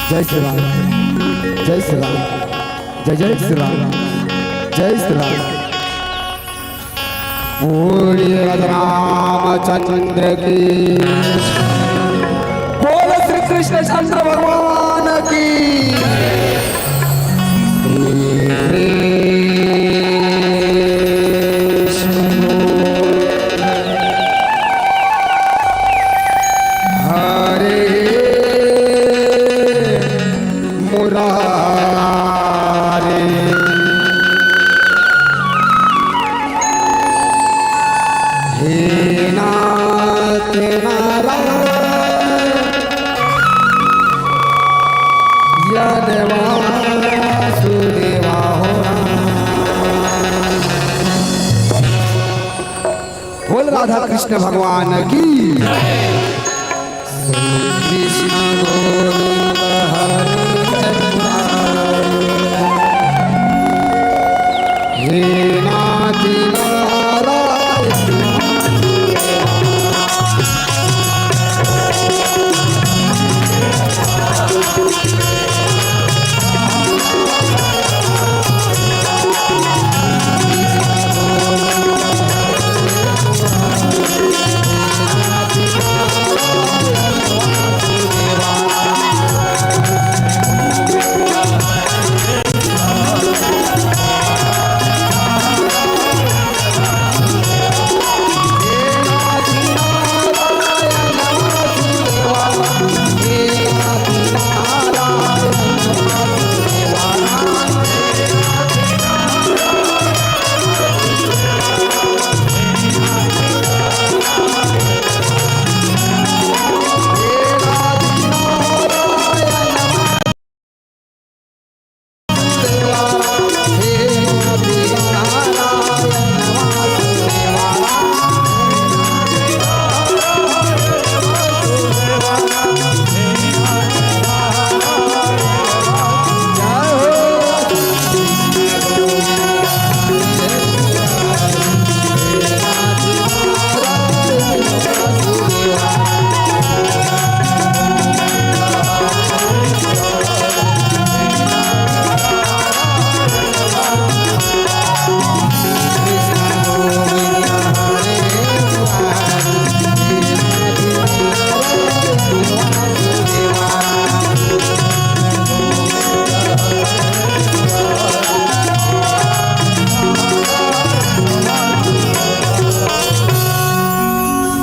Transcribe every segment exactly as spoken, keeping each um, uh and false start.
जय श्री राम, जय श्री राम, जय जय श्री राम, जय श्री राम। बोलिए राजा रामचंद्र की, बोलो श्री कृष्ण चंद्र भगवान की। श्री कृष्ण हरे मुरारे। हे नाथ नारायण, या देवा सुदेवा हो राम। बोल राधा कृष्ण भगवान की। कृष्ण गोविंद हरे मुरारे। हे नाथ नारायण।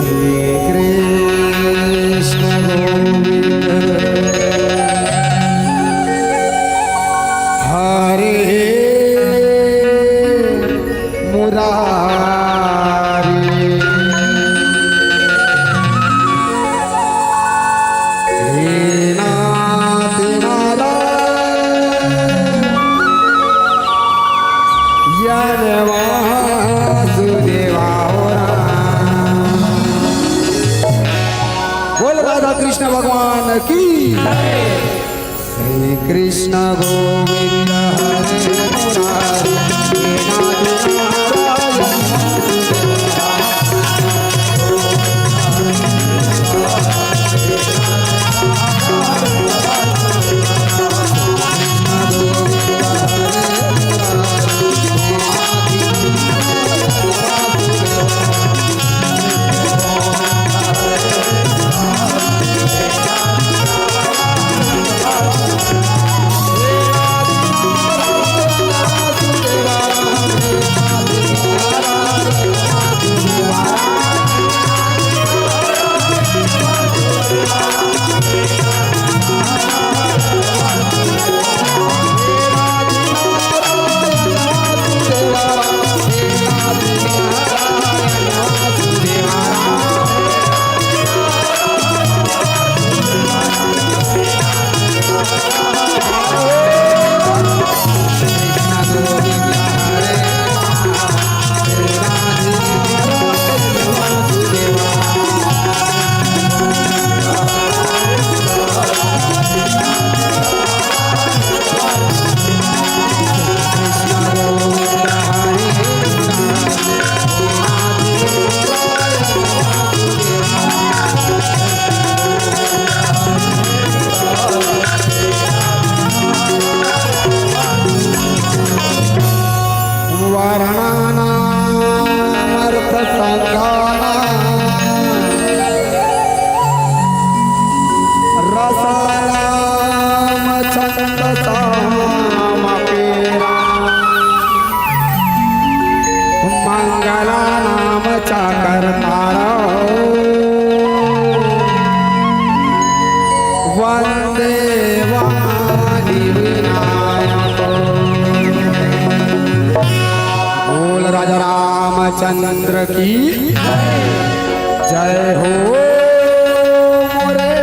श्री कृष्ण गोविंद हरे मुरारी। हे नाथ नारायण, या देवा सुदेवा हो राम। बोल राधा कृष्ण भगवान की। श्री कृष्ण गोविंद हरे मुरारी। चंद्र की जय हो मोरे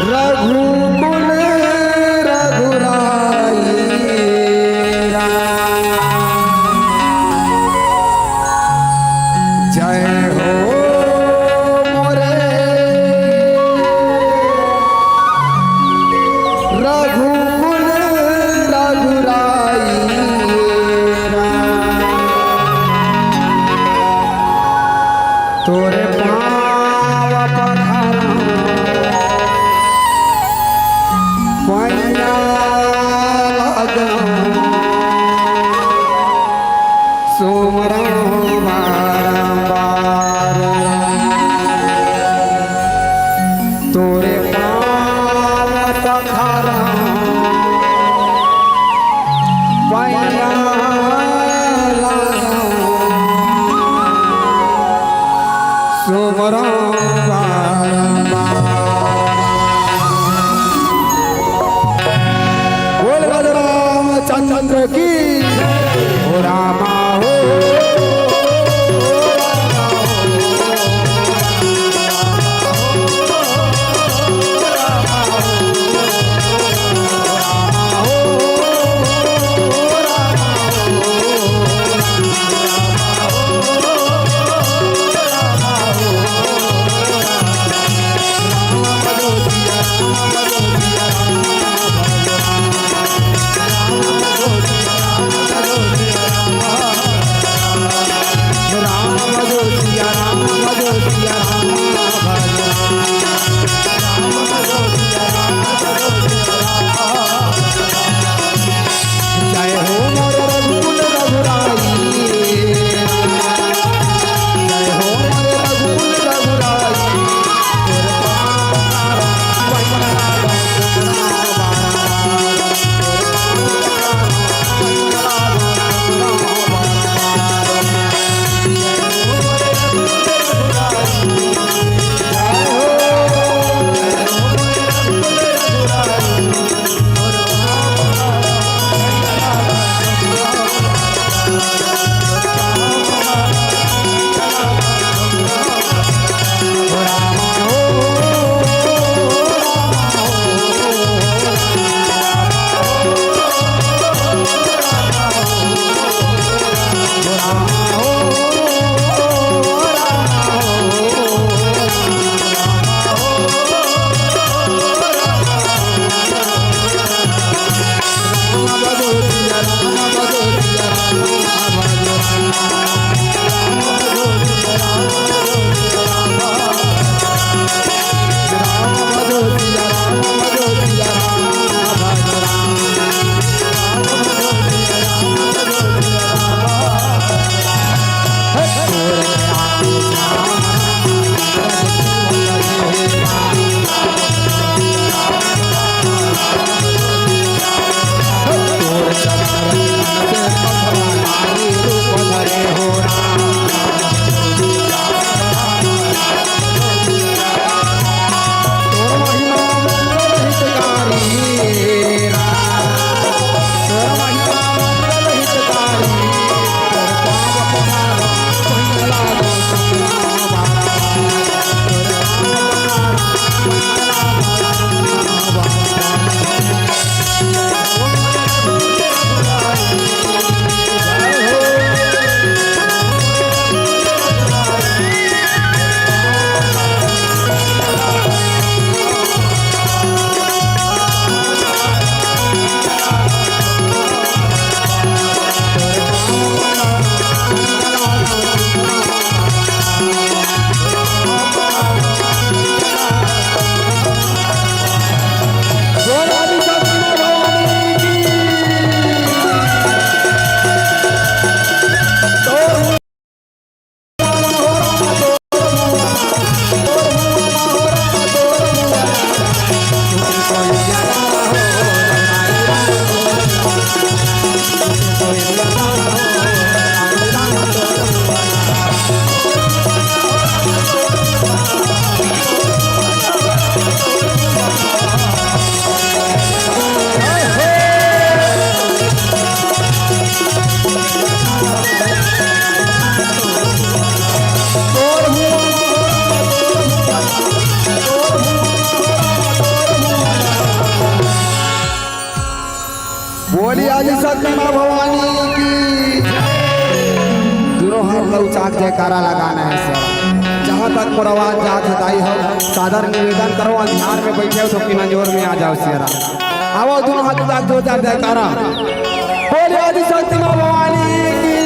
रघुकुल रघुराई राम। जय हो मोरे रघुकुल रघुराई राम। तोरे पाँव पखारम पैया लागम सुमरम बारंबार। तोरे पाँव पखारम पैया लागम सुमरम बारंबार। बोल राजा रामचंद्र की। ओ रामा हो। उचाक जयकारा लगाना है शेरा। जहाँ तक मोर आवाज जात है दाई हो, सादर निवेदन करो, अंधियार में बैठे हो तो किना जोर में आ जाओ शेरा। आवो दोनों हाथ उचाक जोरदार जयकारा। बोले आदि शक्ति माँ भवानी की।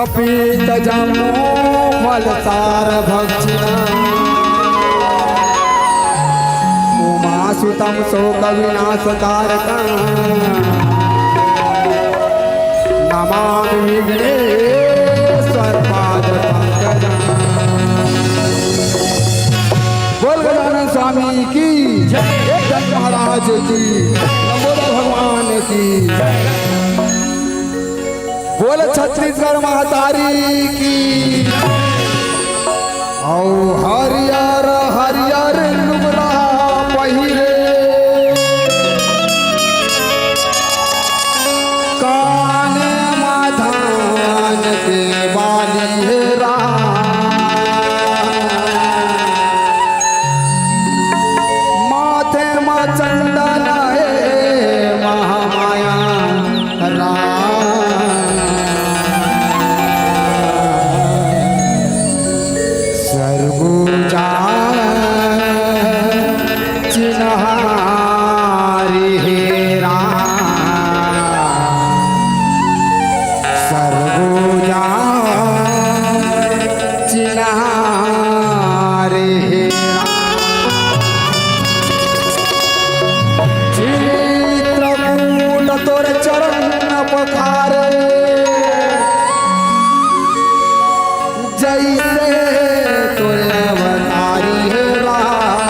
पीत जम्मो फल सार भक्षिणा। उमा सुतम शोक विनाश कारकम। नमामि विघ्नेश्वर पाद पंकजम। बोल गजानन स्वामी की जय। एक दंत महाराज की, लंबोदर भगवान की। बोल छत्तीसगढ़ महतारी की। औ हरियर हरियर लुगरा पहिरे, काने म धान के बाली हे राम। माथे म चंदन हे महामाया राम। सरगुजा चिन्हारी हे राम। सरगुजा चिन्हारी हे राम। चित्रकूट तोर चरण पखारे, जैसे तोर अवतारी हे राम।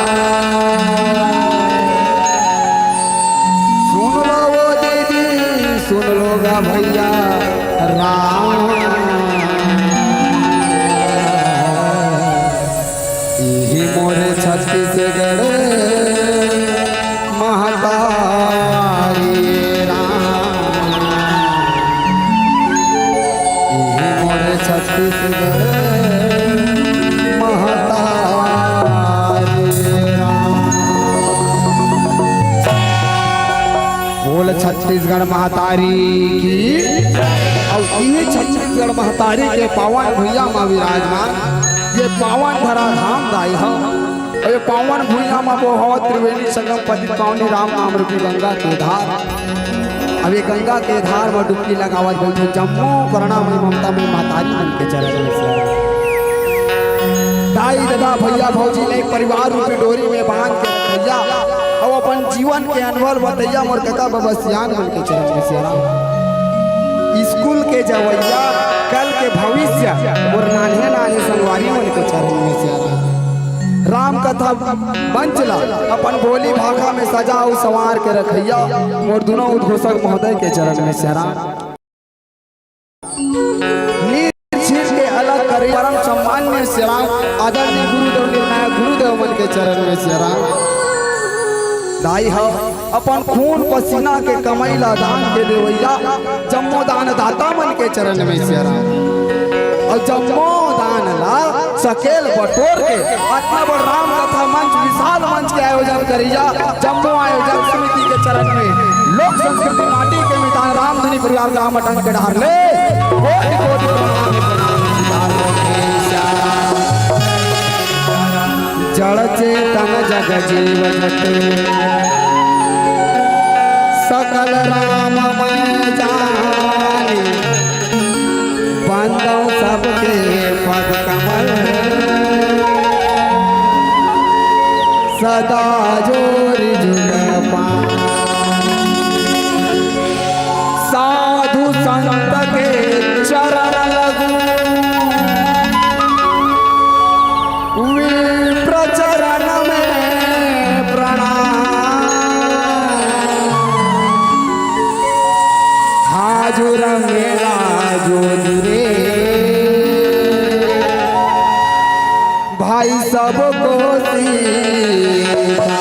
सुन लो वो दीदी, सुन लो गा भैया राम। इही मोर छत्तीसगढ़ महतारी राम। इही मोर छत्तीसगढ़ महतारी राम। बोल छत्तीसगढ़ महतारी की। अउ इही छत्तीसगढ़ महतारी के पावन भुइयां म विराजमान ये पावन धरा धाम दाई ह। अउ ये पावन भुइयां म बोहावत त्रिवेणी संगम पतित पावनी राम नाम रूपी गंगा के धार। अब ये गंगा के धार म डुबकी लगावत बइठे जम्मो करुणामय ममतामय महतारी मन के चरण में से दाई, ददा, भैया, भौजी ल एक परिवार रूपी डोरी में बांध के रखइया, अउ अपन जीवन के अनुभव बतइया मोर कका बबा सियान मन के चरण में सियाराम। स्कूल के जवइया, कल के भविष्य, मोर नान्हे नान्हे संगवारी मन के चरण में सियाराम। राम कथा मंच ला अपन बोली भाखा में सजा अउ संवार के रखइया, मोर दुनों उद्घोषक महोदय के चरण में सियाराम। नीर छीर के अलग करे, परम सम्मान में सियाराम, आदरणीय गुरुदेव, निर्णायक गुरुदेव मन के चरण में सियाराम। दाई ह अपन खून पसीना के कमई ला दान के देवइया, जम्मो दान दाता मन के चरण में सियाराम। अउ जम्मो दान ला सकेल बटोर के अतना बड़ राम कथा मंच, विशाल मंच के आयोजन करइया जम्मो आयोजन समिति के चरण में लोक संस्कृति माटी के मितान रामधनी परिवार ग्राम अटंग के डहर ले कोटि कोटि प्रणाम, प्रणाम। जड़ चेतन जग जीव जत सकल राम मैं जानी। बंदो सबके पद कमल सदा जोरि जुग पान। साधु संत के चरण लगू, विप्र चरण में प्रणाम। हाजुर मेरा जोजुरे, भाई सबको सीता।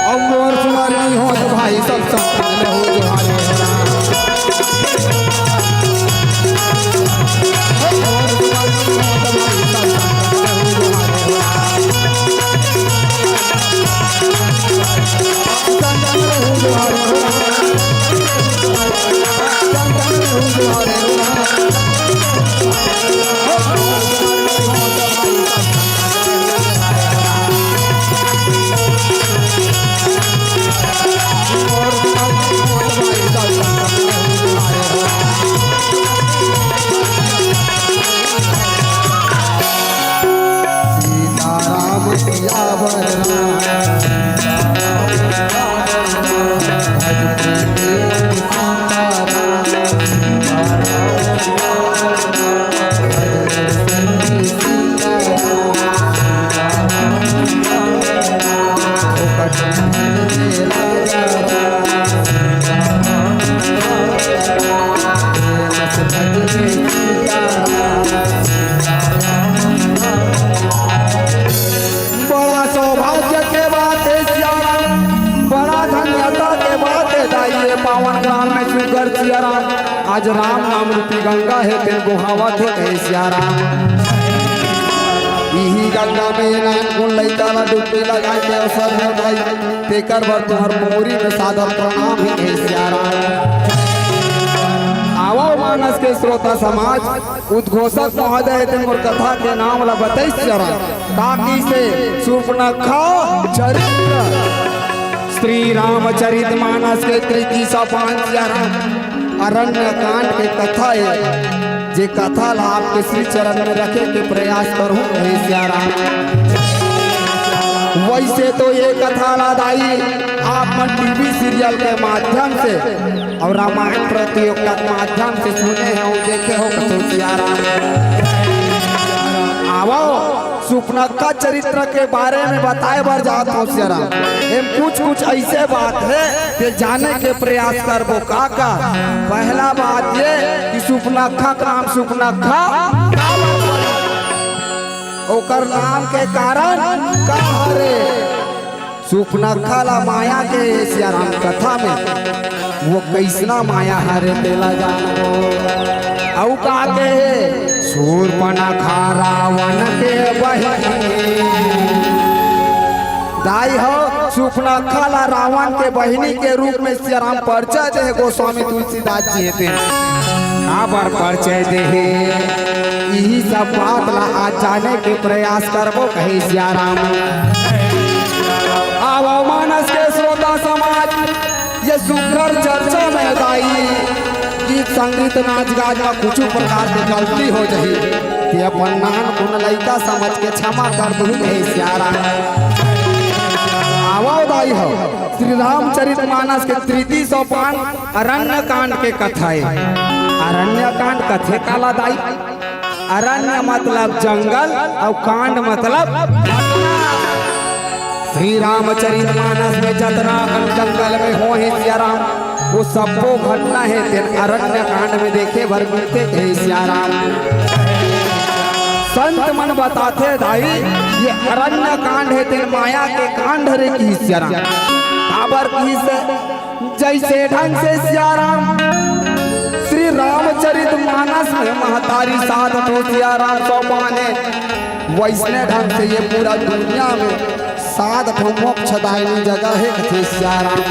अब मोर सुमरनी हो तो भाई सब संपन्न हो, जोहार हो राम। मोर सुमरनी हो तो भाई सब संपन्न हो, जोहार हो राम। संपन्न हो, जोहार हो राम। में सुघर सिया राम, आज राम नाम रूपी गंगा हे, तेन बोहावत हे, कहे सिया राम। इही गंगा में नानकुन लइका ला डुबकी लगाए के अवसर हे भाई, तेकर बर तुंहर पौरी में सादर प्रणाम हे, कहे सिया राम। आवव मानस के श्रोता समाज, उद्घोषक महोदय हे, तेन मोर कथा के नाम ला बताइस सिया राम। का कहिसे? सूर्पनखा चरित्र, श्री रामचरित मानस के तृतीय सोपान सिया राम, अरण्य कांड के कथा हे, जे कथा ला आपके श्री चरण में रखे के प्रयास करहूं, हे सिया राम। वैसे तो ये कथा ला दाई आप मन टीवी सीरियल के माध्यम से अउ रामायण प्रतियोगिता के माध्यम से सुने हो, देखे हो, कथो सिया राम। आवव, सूर्पनखा चरित्र के बारे में बताए बर जात हों सिया राम। एम कुछ कुछ अइसे बात हे, जे जाने के प्रयास करबो। का का? पहला बात ये कि सूर्पनखा के नाम सूर्पनखा काबर पड़े? ओकर नाम के कारण का हरे? सूर्पनखा ला माया के सिया राम कथा में, वो कइसना माया हरे तेला जानबो। अउ का कहे, सूर्पनखा रावण के बहिनी। दाई हो, सूर्पनखा ला रावण के बहिनी के रूप में सिया राम परिचय दे हे गोस्वामी तुलसीदास जी हे तेन। काबर परिचय दे हे, इही सब बात ला आज जाने के प्रयास करबो, कहे सिया राम। आवव मानस के श्रोता समाज, ये सुघर चर्चा में दाई गीत संगीत नाच गाज में कुछ प्रकार के गलती हो जाही, ते अपन नानकुन लइका समझ के क्षमा कर दू, कहे सिया राम। आवव दाई हो, श्री रामचरित मानस के तृतीय सोपान अरण्य कांड के कथा हे। अरण्य कांड कथे काला दाई? अरण्य मतलब जंगल अउ कांड मतलब घटना। श्री रामचरित मानस में जतना अकन जंगल में होहे सिया राम, वो सब्बो घटना हे तेन अरण्य कांड में देखे बर मिलथे, कहे सिया राम। संत मन बताथे दाई, ये अरण्य कांड हे तेन माया के कांड हरे, कहे सिया राम। काबर कहिसे? जइसे ढंग से सिया राम श्री रामचरित मानस में महतारी सात ठो सिया राम सोपान हे, वइसने ढंग से ये पूरा दुनिया में सात ठो मोक्षदायिनी जगह हे, कथे सिया राम।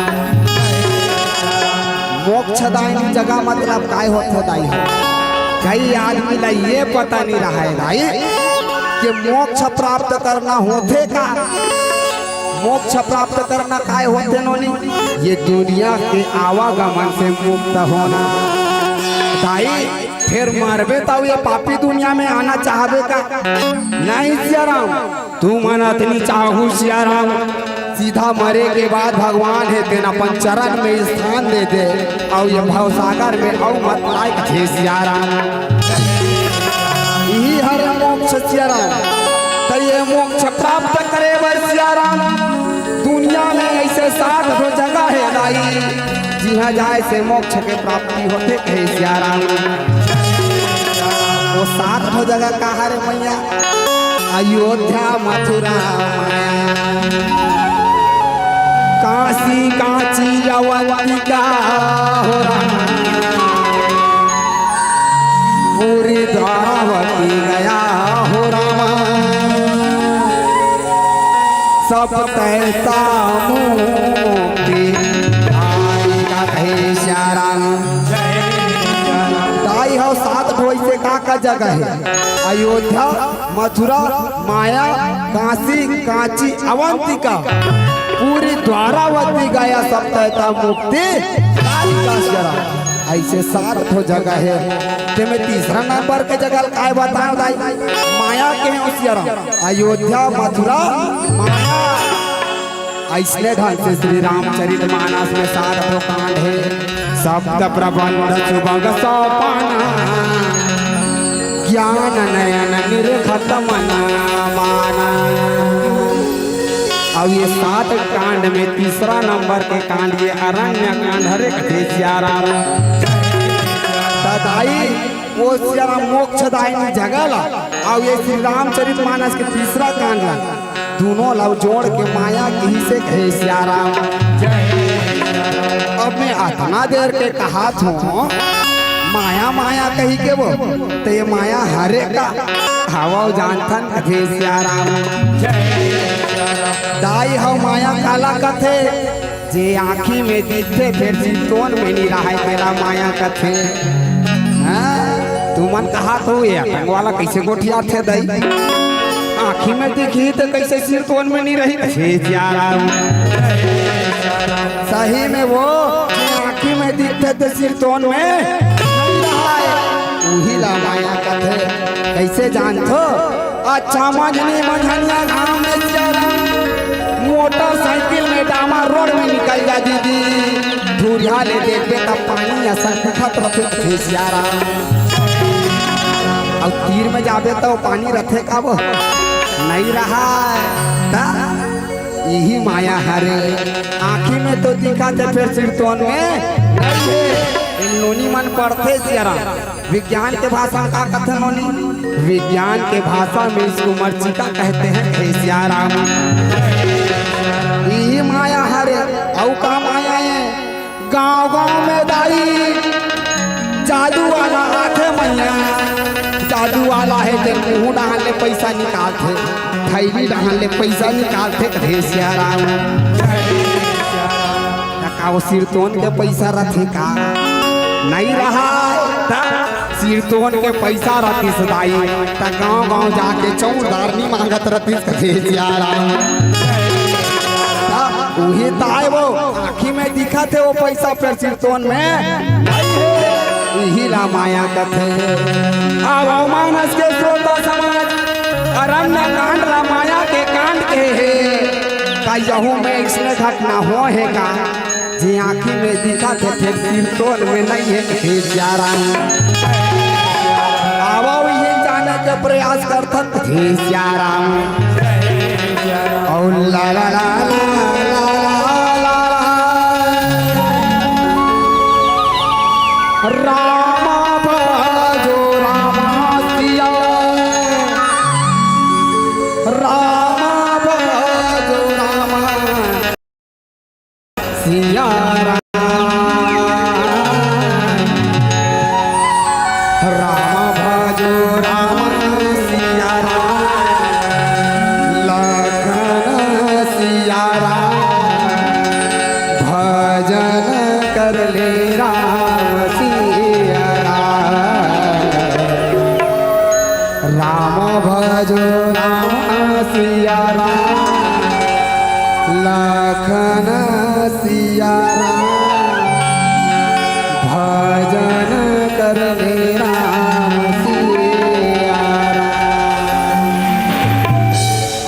मोक्षदायिनी जगह मतलब काय होथे दाई हो? कई आदमी ला ये पता नहीं रहा हे दाई कि मोक्ष प्राप्त करना होथे का। मोक्ष प्राप्त करना काय होथे नोनी? ये दुनिया के आवागमन से मुक्त होना। दाई, फेर मरबे तब ये पापी दुनिया में आना चाहबे का? नहीं सिया राम, तुमन अतनी चाहू सिया राम, सीधा मरे के बाद भगवान हे तेन अपन चरण में स्थान दे दे, अउ ये भवसागर में अउ मत लाए, कथे सिया राम। इही हर मोक्ष सिया राम। त ये मोक्ष प्राप्त करे बर सिया राम, दुनिया में अइसे सात ठो जगह हे दाई, जिहां जाए से मोक्ष के प्राप्ति होथे, कहे सिया राम। वो सात ठो जगह का हरे मैया? अयोध्या, मथुरा, माया, काशी, कांची, अवंतिका हो राम, पूरी द्वारावती गया हो राम, सब तैसा मुक्ति दायिका, कहे सिया राम। दाई हो, सात ठो अइसे का का जगह हे? अयोध्या, मथुरा, माया, काशी, कांची, अवंतिका, पूरी द्वारावती गया, सब तैसा मुक्ति दायिका सिया राम। अइसे सात ठो जगह हे, तेमे तीसरा नंबर के जगह ल काय बताओ दाई? माया के हो सिया राम। अयोध्या, मथुरा, माया। अइसने ढंग से श्री रामचरित मानस में सात ठो कांड हे। सप्त प्रबंध सुभग सोपाना, ज्ञान नयन निरखत मन माना। अउ ये सात कांड में तीसरा नंबर के कांड ये अरण्य कांड हरे, कथे सिया राम। त दाई, वो सिया राम मोक्षदायिनी जगह ला, अउ ये श्री रामचरित मानस के तीसरा कांड ला, दूनों ला जोड़ के माया किहिसे, कहे सिया राम। अब मैं अतना देर के कहात हों, माया माया कहि के वो, त ये माया हरे का? हवव जानथन कथे सियाराम। दाई हव माया काला कथे? जे आँखी में दिखथे फेर सिरतोन में नी रहय तेला माया कथे। हाँ? तुमन कहात हो ये अतंग वाला कइसे गोठियाथे दाई? आँखी में दिखही त कइसे सिरतोन में नी रही? हे सियाराम। सही में वो आँखी में दिखथे त सिरतोन में नइ रहय, उही ला माया कथे। कइसे जानथो? अच्छा, मंझनी मंझनिया घाम में सियाराम, मोटरसाइकिल में डामर रोड में निकल जा दीदी, दूरिहा ले देखबे त पानी असन दिखत रथे सियाराम। अउ तीर में जाबे त वो पानी रथे का वो? नइ रहय। त इही माया हरे, आँखी में तो दिखथे फेर सिरतोन में नइ हे। ए नोनी मन पढ़थे सियाराम, विज्ञान के भाषा में का कथे नोनी? विज्ञान के भाषा में इसको मर्चिका कहते हैं, हे सियाराम। इही माया हरे, अउ का माया हे? गाँव गाँव में दाई जादू वाला आथे मइया, जादू वाला हे ते मुँह डाहन ले पइसा निकालथे, थैली डाहन ले पइसा निकालथे, कथे सियाराम। त का वो सिरतोन के पइसा रथे का? नइ रहय। त सिरतोन के पइसा रतिस दाई, त गाँव गाँव जाके चौरदारनी मांगत रतिस, कथे सियाराम। त उही ताय वो आँखी में दिखथे वो पइसा फेर सिरतोन में नइ हे, इही ला माया कथे। अब मानस के श्रोता समाज, अरण्य कांड ला माया के कांड कहे हे, का यहू में अइसने घटना होय हे का? जे आँखी में दिखथे फेर सिरतोन में नइ हे, हे सियाराम। आवव ये जाने के प्रयास करथन, हे सियाराम। ओ ला ला ला ला ला ला ला। राम भजो राम सिया, राम भजो राम सिया राम। राम भजो राम सिया राम, लखन सिया राम, भजन कर ले राम सिया राम। राम भजो राम सिया राम, लखन सिया राम, भजन कर ले राम सिया राम।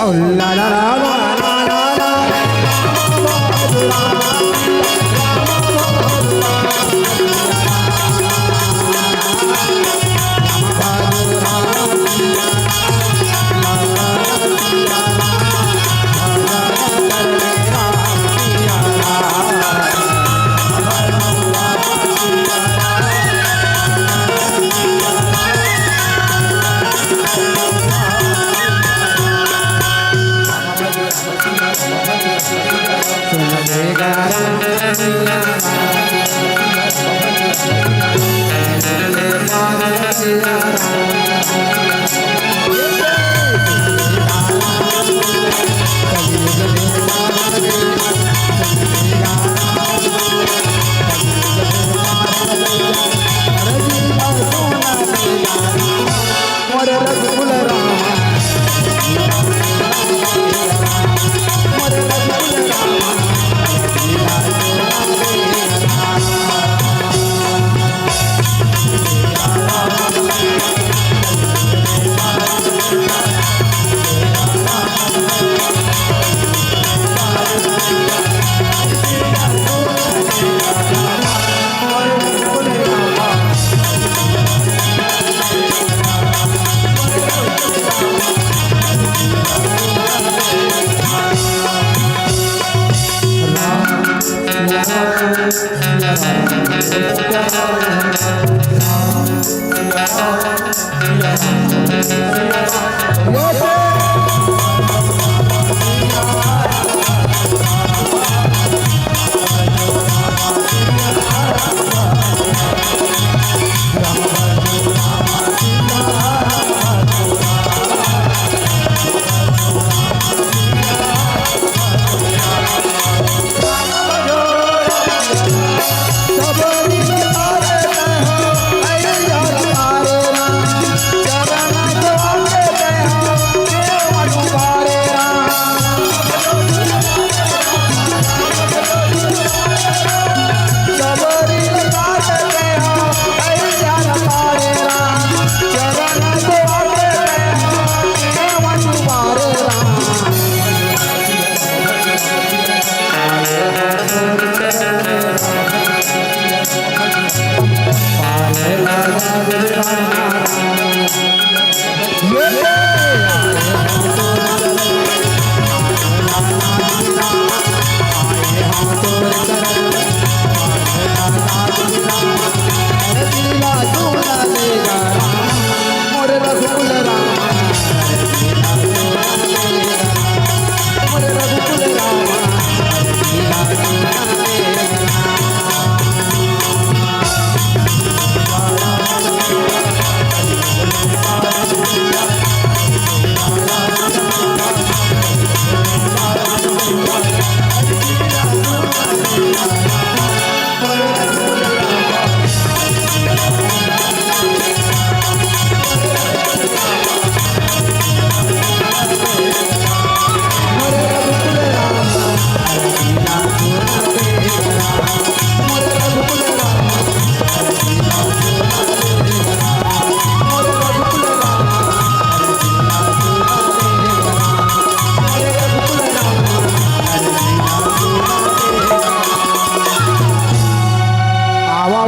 ओ ला ला ला ला ला ला ला।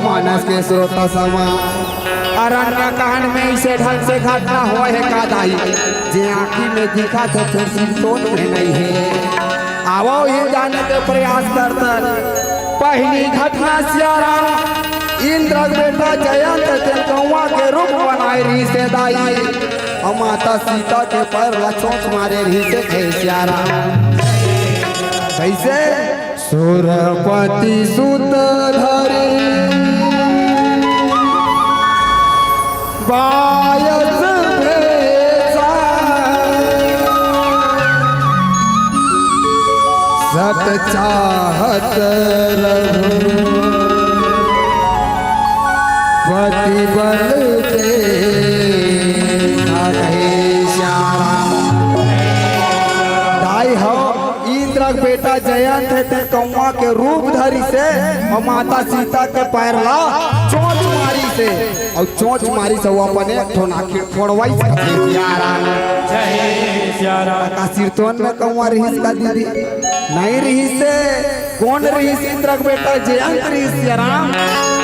मानस के स्रोत समा। अरण्य कांड में इसे ढंग से घटना होय हे का दाई, जे आँखी में दिखत हे, फेर सिरतोन में नइ हे। आवव, ये जाने के प्रयास करथन। पहली घटना सियाराम, इंद्र के बेटा जयंत तेन कौआ के रूप बनाए रहिस हे दाई, अउ माता सीता के पैर ला चोंच मारे रहिस हे सियाराम। कइसे? सुरपति सुत धरि बायस भेसा, सत चाहत रघुपति बल देखा। कहे सियाराम। दाई हो, इंद्र के बेटा जयंत हे, ते कौआ के रूप धरिस हे अउ माता सीता के पैर ला चोंच मारिस हे, अउ चोंच मारिस हे, अउ अपन एक ठो नाखिन फोड़वाइस हे। सियाराम। जय सियाराम। का सिरतोन में कौआ रहिस का दीदी? नइ रहिस हे। कोन रहिस? इंद्र के बेटा जयंत रहिस सियाराम,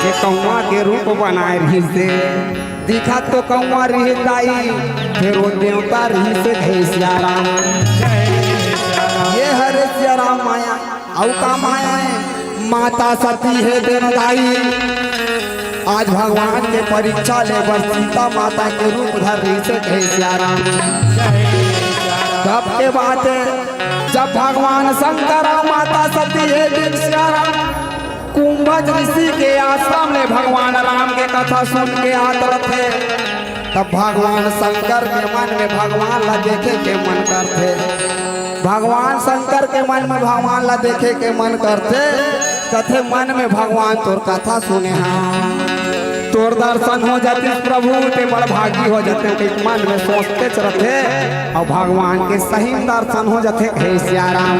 जे कौआ के रूप बनाए रहिस हे। दिखत तो कौआ रहिस दाई, फेर ओ देवता रहिस हे। हे सियाराम। ये हरे सियाराम माया, अउ का माया हे? माता सती हे तेन दाई। आज भगवान के परीक्षा ले बर सीता माता के रूप धर रहिस हे। हे सियाराम। तब के बात हे, जब भगवान शंकर अउ माता सती हे तेन सियाराम कुंभज ऋषि के आश्रम ले भगवान राम के कथा सुन के आत रथे, तब भगवान शंकर के मन में भगवान ला देखे के मन करथे। भगवान शंकर के मन में भगवान ला देखे के मन करथे। कथे, मन में भगवान तोर कथा सुने हंव, तोर दर्शन हो जातिस प्रभु, ते बड़ भागी हो जातेंव, कहिके मन में सोचतेच रथे। अउ भगवान के सही में दर्शन हो जाथे। हे सियाराम।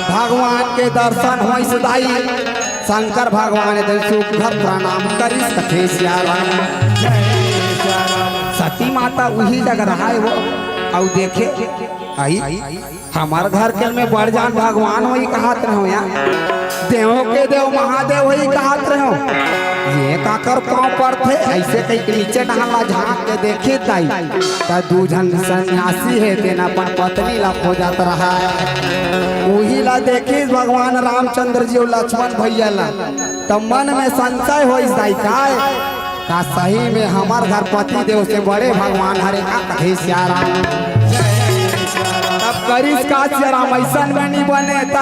भगवान के दर्शन होइस दाई, शंकर भगवान ए दिन सुघर प्रणाम करिस। कथे सियाराम। सती माता उही जगह रहय वो, अउ देखे, आई, हमर घर के में बड़ जान भगवान होही कहत रहेंव या, देवों के देव महादेव होही कहत रहेंव। ये काकर पाँव परथे? अइसे कहिके नीचे डहन ला झांक के देखिस दाई, त दू झन सन्यासी हे, तेन अपन पत्नी ला खोजत रहय। उही ला देखिस भगवान रामचंद्र जी अउ लक्ष्मण भैया ला, त मन में संशय होइस दाई, काय का सही में हमर घर पति देव से बड़े भगवान हरे का? कथे सियाराम। तब करिस का सियाराम, अइसन में नइ बने, त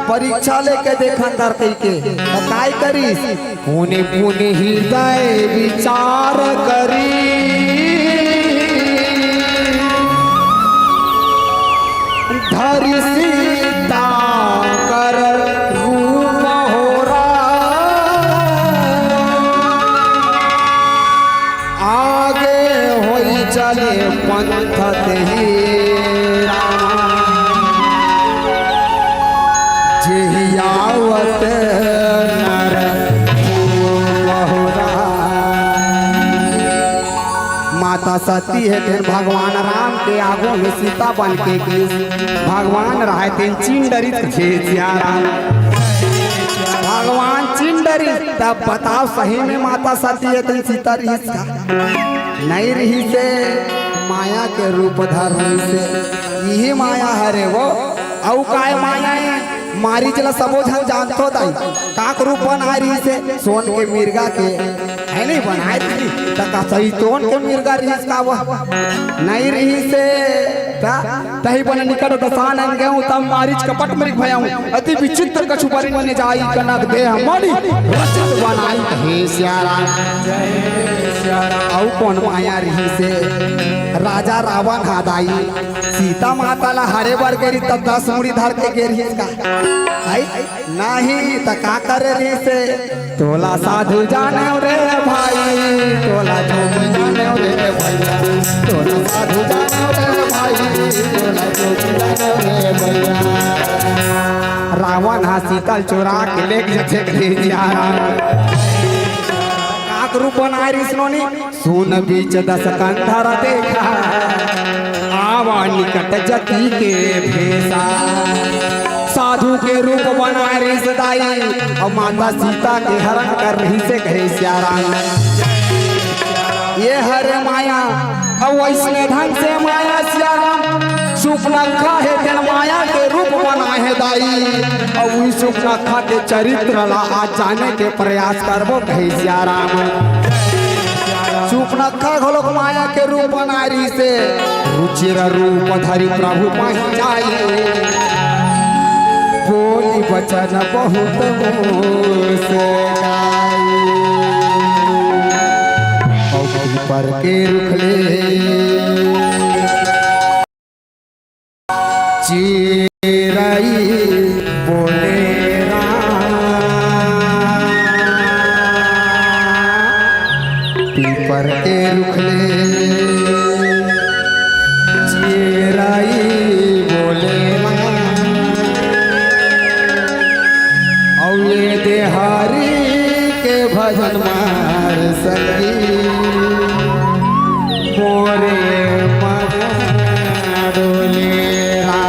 परीक्षा लेके देखन धरती के। त काय करिस? पुनि पुनि हृदय विचार करी, धरि सीता कर रूप होरा। आगे होई चले पंथ तेहि राम, जेहि आवत नर रूप होरा। माता सती हे तेन भगवान राम के आगू में सीता बन के गिस। भगवान रहय तेन चिन डरिस। हे सियाराम। भगवान चिन डरिस, तब बताव सही में माता सती हे तेन सीता रहिस का? नइ रहिस हे, माया के रूप धर रहिस हे। इही माया हरे वो, अउ काय माया हे? मारीच ला सबो झन जानथो दाई, काक रूप बनाय रहिस हे, सोन के मिर्गा के, हे नहीं बनाय रहिस, त का सही सोन के मिर्गा रहिस का वो? नइ रहिस हे, त तही बने निकट दसान अन गेंव, तब मारीच कपट मृग भयंव, अति विचित्र कछु बरनि न जाई, कनक देह मणि रचित बनाई। हे सियाराम। अउ कोन माया रहिस हे? राजा रावण हा दाई, सीता माता ला हरे बर गे रहिस, तब दस मुड़ी धर के गे रहिस का? आई? नहीं, त का करे रहिस हे? तोला साधु जानेंव रे भाई, तोला जोगी जानेंव रे भैया, तोला साधु जानेंव रे भाई, तोला जोगी जानेंव रे भैया। रावण हा सीता ल चोरा के लेग जथे कथे सियाराम। काक रूप बनाय रहिस नोनी? सुन बीच दस कंधर देखा, आवा निकट जती के भेसा। साधु के रूप बनाए रिहिस दाई, अउ माता सीता के हरण करे रिहिसे कहे सियाराम। ये हरे माया, अउ अइसने ढंग से माया सियाराम, सुपनखा हे तेन माया के रूप बनाए हे दाई, अउ उही सुपनखा के चरित्र ला आज जाने के प्रयास करबो कहे सियाराम। सुपनखा घलोक माया के रूप बनाए रिहिसे, रुचिर रूप धरि प्रभु पहुँचाई, बोली बचन बहुत मुस्काई। अउ पीपर के रुख ले चिरई बोले राम, पीपर के रुख ले चिरई बोले राम। अउ ये देहारी के भजन मार सकी मोरे मन डोले राम।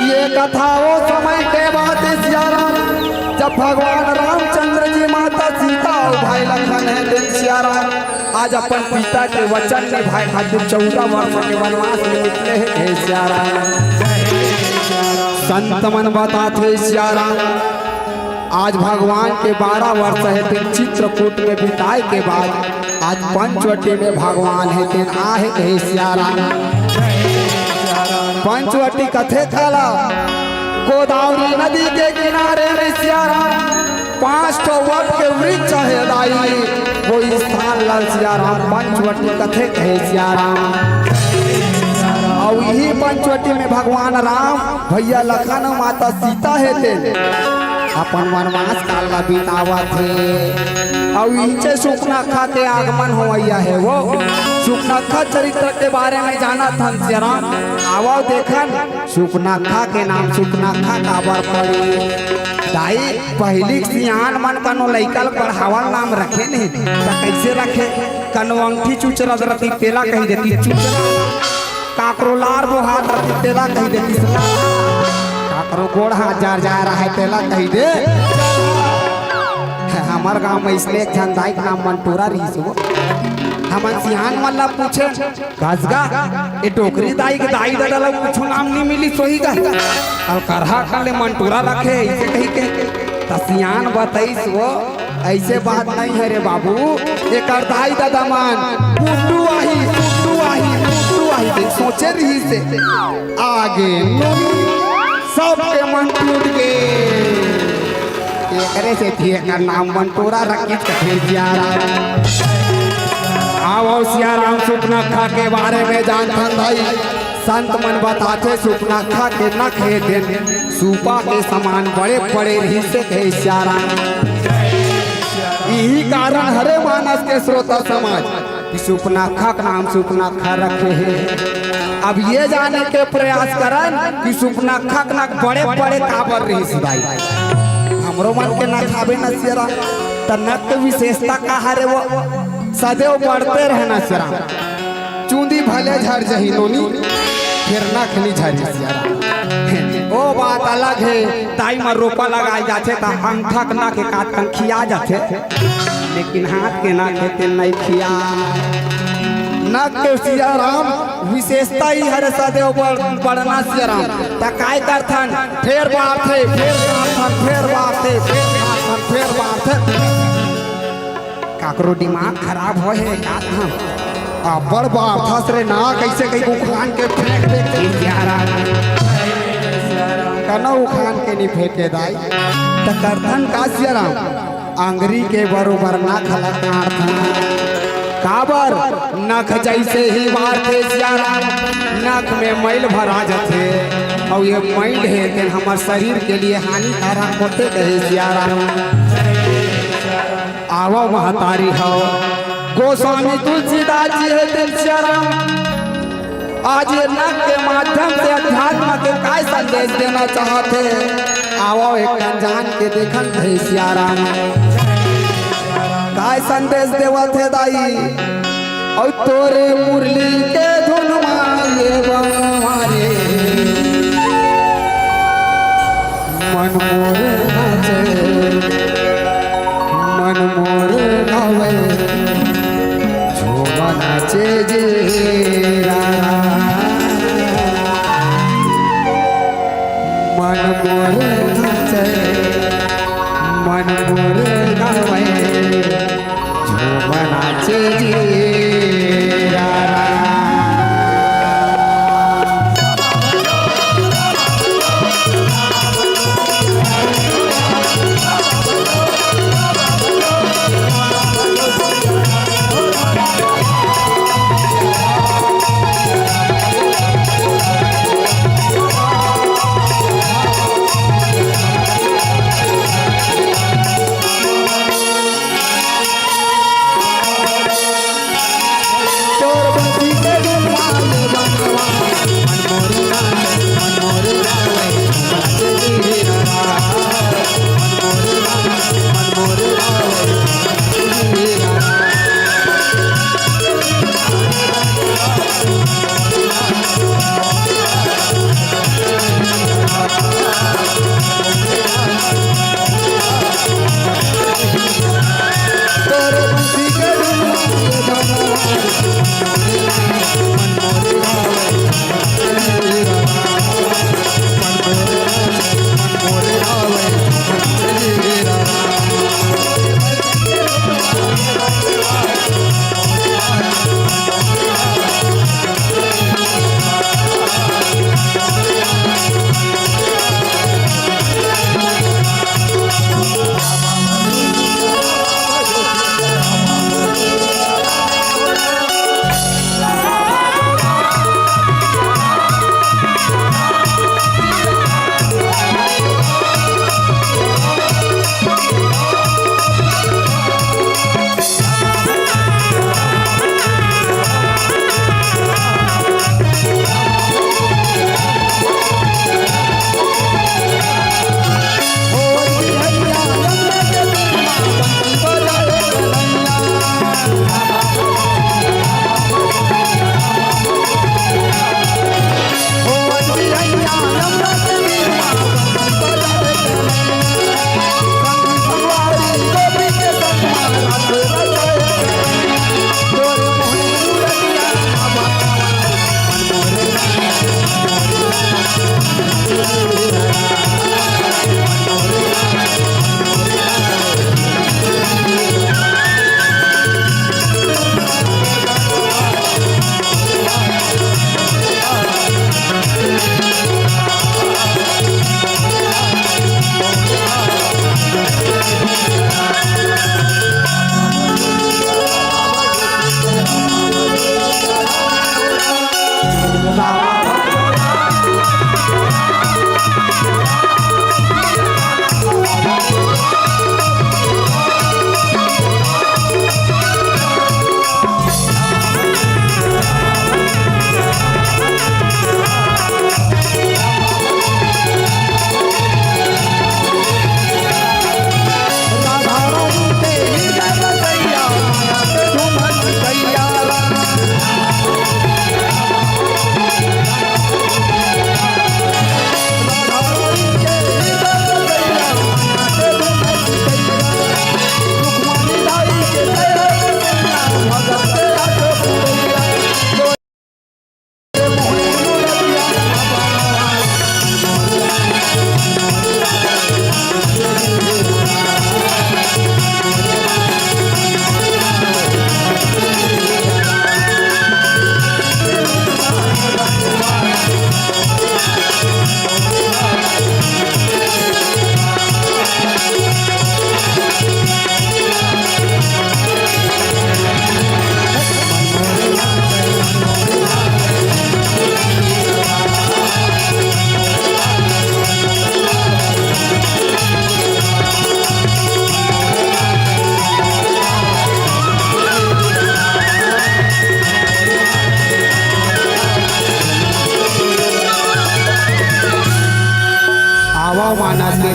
ये कथा वो समय के बात हे सियाराम, जब भगवान रामचंद्र जी, माता सीता अउ भाई लखन हे तेन सियाराम आज अपन पिता के वचन निभाए खातिर चौदह वर्ष के वनवास में निकले हे, हे सियाराम। संत मन बताथे सियाराम, आज भगवान के बारह वर्ष हे तेन चित्रकूट में बिताए के बाद आज पंचवटी में भगवान हे तेन आहे, हे सियाराम। पंचवटी कथे काला, गोदावरी नदी के किनारे में सियाराम, पांच ठो वट के वृक्ष हे दाई, वो स्थान ला सियाराम पंचवटी कथे, कहे सियाराम। अउ इही पंचवटी में भगवान राम, भैया लखन अउ माता सीता हे तेन अपन वनवास काल ला बितावत हे। अउ इहिंचे सुपनखा के आगमन होवइया हे, वो सुपनखा चरित्र के बारे में जानत हन सियाराम। आवव देखन सुपनखा के नाम सुपनखा काबर पड़े? दाई, पहिली के सियान मन कनो लइका ल पढ़ावन नाम रखे नहीं, त कइसे रखे? कनो अंगठी चुचरत रतिस तेला कहि देतिस चुचरा, काकरो लार बोहात रतिस तेला कहि देतिस लार, काकरो गोड़ हाथ जार जाए रहय तेला कहि दे। हमर गांव में अइसने एक झन दाई के नाम मंटूरा रिहिस वो। हमन सियान मन ला पूछे, कस गा, ए डोकरी दाई के दाई ददा ला कुछु नाम नइ मिलिस होही गा। अलकरहा कर ले मंटूरा रखे, अइसे कहिके। त सियान बतइस वो, अइसे बात नइ हे रे बाबू, एकर दाई ददा मन पुट्टू आही, पुट्टू आही, पुट्टू आही, देख सोचे रिहिस हे। आगे नोनी, सबके मन टूट गे। एकरे सेती एकर नाम बंटोरा रखिस कथे सियाराम। आवव सियाराम, सुपनखा के बारे में जानथन दाई। संत मन बताथे, सुपनखा के नख हे तेन सूपा के समान बड़े बड़े रिहिसे कहे सियाराम। इही कारण हरे मानस के श्रोता समाज कि सुपनखा के नाम सुपनखा रखे हे। अब ये जाने के प्रयास करन कि सुपनखा के नख बड़े बड़े काबर रिहिस दाई। हमरो मन के नख हाबे न सियाराम, त नख के विशेषता का हरे वो? सदैव बढ़ते रहना सियाराम। चूंदी भले झड़ जही नोनी, फेर नख नी झरी सियाराम। ओ बात अलग हे, दाई म रोपा लगाए जाथे त अंगठा के नख एकात कन खिया जाथे, लेकिन हाथ के नख हे तेन नइ खिया। नख के सियाराम विशेषता ही हरे सदैव बढ़-, बढ़ना सियाराम। त काय करथन, फेर बारथे, फेर काटथन, फेर बारथे, फेर काटथन, फेर बारथे। काकरो दिमाग खराब होए हे का? हम अब्बड़ बारथस रे ना, कइसे कहीं उखान के फेंक दे सियाराम। कनो उखान के नी फेंके दाई। त करथन का सियाराम? आंगरी के बरोबर नख ला काटथन। काबर? नख जइसे ही बारथे सियाराम, नख में मैल भरा जाथे, अउ ये मैल हे तेन हमर शरीर के लिए हानिकारक होथे कहे सियाराम। आवव महतारी हव, गोस्वामी तुलसीदास जी हे तेन सियाराम। आज ये नख के माध्यम से अध्यात्म के काय संदेश देना चाहत हे? आवव एक कन जान के देखन हे सियाराम। काय संदेश देवत हे दाई? अउ तोरे मुरली के धुन मा ये बनवारी। मन मोर नाचे, मन मोर गावे, झूम नाचे जे राम। मन मोर नाचे, मन मोर गावे, झूम नाचे जे राम।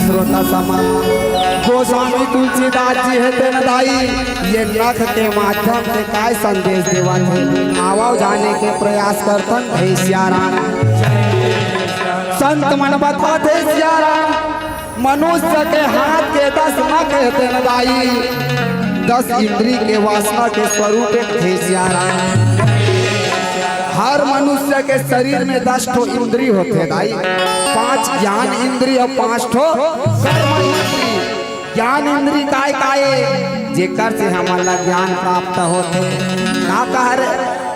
श्रोता समाज, गोस्वामी तुलसीदास जी हे तेन दाई, ये नख के माध्यम से काय संदेश देवत हे, आवव जाने के प्रयास करथन। हे सियाराम। संत मन बताथे सियाराम, मनुष्य के हाथ के दस नख हे तेन दाई, दस इंद्री के वासना के स्वरूप एक हे सियाराम। हर मनुष्य के शरीर में दस ठो इंद्री होथे दाई, पांच ज्ञान इंद्री अउ पांच ठो कर्म इंद्री। ज्ञान इंद्री काय काय ए? जेकर से हमन ला ज्ञान प्राप्त होथे। का कहे रे?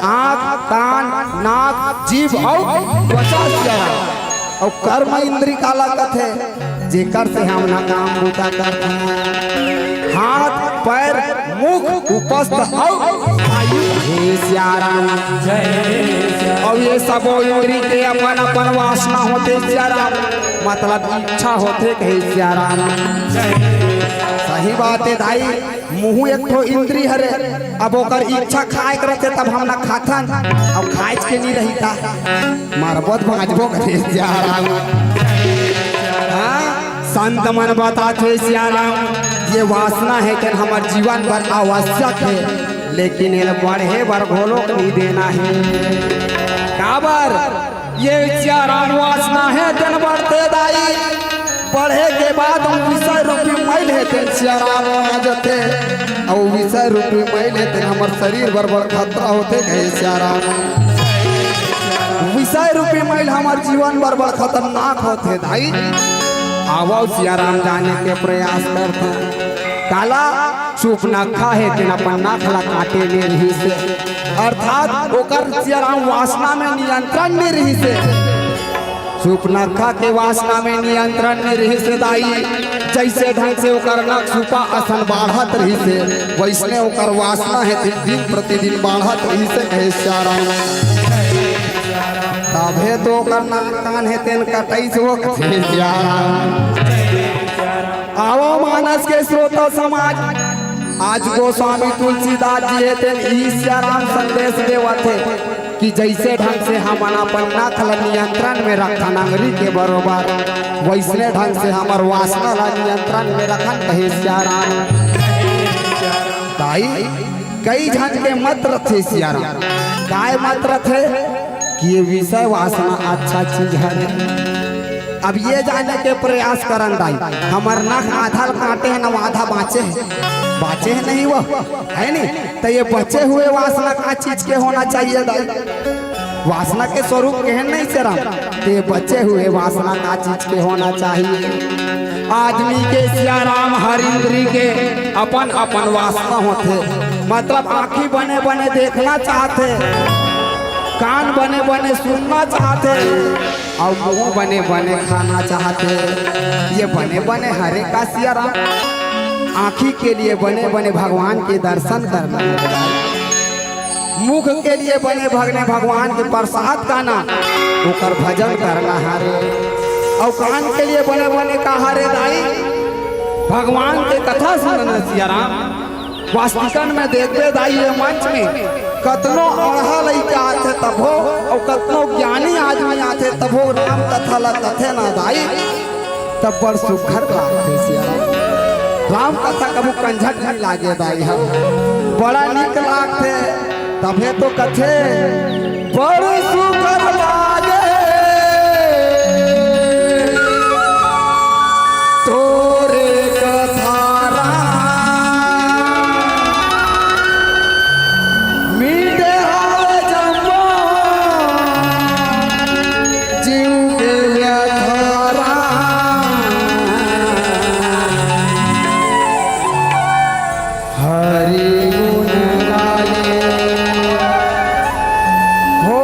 आंख, कान, नाक, जीभ अउ त्वचा सियाराम। अउ कर्म इंद्री काला कथे? जेकर से हमन काम बूता करथन। हाथ, पैर, मुख, उपस्थ अउ आयु। हे सियाराम। अउ ये सबो इंद्री के अपन अपन वासना होथे सियाराम, मतलब इच्छा होथे कहे सियाराम। सही बात हे दाई, मुंह एक ठो इंद्री हरे, अब ओकर इच्छा खाए के रहिथे तब हमन खाथन, अउ खाएच के नी रहिथे त मरबो त बांचबो कथे सियाराम। हाँ, संत मन बताथे सियाराम, ये वासना हे तेन हमर जीवन बर आवश्यक हे, लेकिन एला बढ़े बर घलोक नी देना हे। काबर? ये सियाराम वासना हे तेन बढ़थे दाई, बढ़े के बाद हम विषय रूपी मैल हे तेन सियाराम आ जथे, अउ विषय रूपी मैल हे तेन हमर शरीर बर बड़ खतरा होथे कहे सियाराम। विषय रूपी मैल हमर जीवन बर बड़ खतरनाक होथे दाई। आवव सियाराम जाने के प्रयास करथन। काला? सुपनखा हे तेन अपन नख ला काटे ले रिहिस हे, अर्थात ओकर सियाराम वासना में नियंत्रण नइ रिहिस हे। सुपनखा के वासना में नियंत्रण नइ रिहिस हे दाई, जइसे ढंग से ओकर नख सुपा असन बाढ़त रिहिस हे, वइसने ओकर वासना हे तेन दिन प्रतिदिन बाढ़त रिहिस हे कहे सियाराम। तभे तो ओकर नाक कान हे तेन कटइस ओ कथे सियाराम। आवव मानस के श्रोता समाज, आज गोस्वामी तुलसीदास जी हे तेन इही सियाराम संदेश देवत हे कि जइसे ढंग से हमन अपन नख ल नियंत्रण में रखथन अंगरी के बरोबर, वइसने ढंग से हमर वासना ल नियंत्रण में रखन कहे सियाराम। दाई, कई झन के मत रथे सियाराम, काय मत रथे कि ये विषय वासना अच्छा चीज हरे। अब ये जाने के प्रयास करन दाई, हमर नख आधा ल काटे हे न, आधा बांचे हे, बांचे हे नहीं वो, हे नहीं? त ये बचे हुए वासना का चीज के होना चाहिए दाई? वासना के स्वरूप केहेन नहीं सियाराम, त ये बचे हुए वासना का चीज के होना चाहिए? आदमी के सियाराम हर इंद्री के अपन अपन वासना होथे, मतलब आंखी बने बने देखना चाहथे, कान बने बने सुनना चाहथे, अउ मुंह बने बने खाना चाहथे। ये बने बने हरे का सियाराम? आंखी के लिए बने बने भगवान के दर्शन करना हरे, मुख के लिए बने बने भगवान के प्रसाद खाना, ओकर भजन करना हरे, अउ कान के लिए बने बने का हरे दाई? भगवान के कथा सुनना सियाराम। वास्तविकन में देखबे दाई, ये मंच में कतनो अड़हा लइका आथे तभो, अउ कतनो ज्ञानी आदमी आथे तभो राम कथा ला कथे ना दाई, तब बड़ सुघर लागथे सियाराम। राम कथा कभू कंझट नहीं लागे दाई ह, बड़ा नीक लागथे। तभे तो कथे बड़ सुघर लागे तोरे कथा राम। मिटे हवे जम्मो जीव के व्यथा राम। हरि गुण गाए हो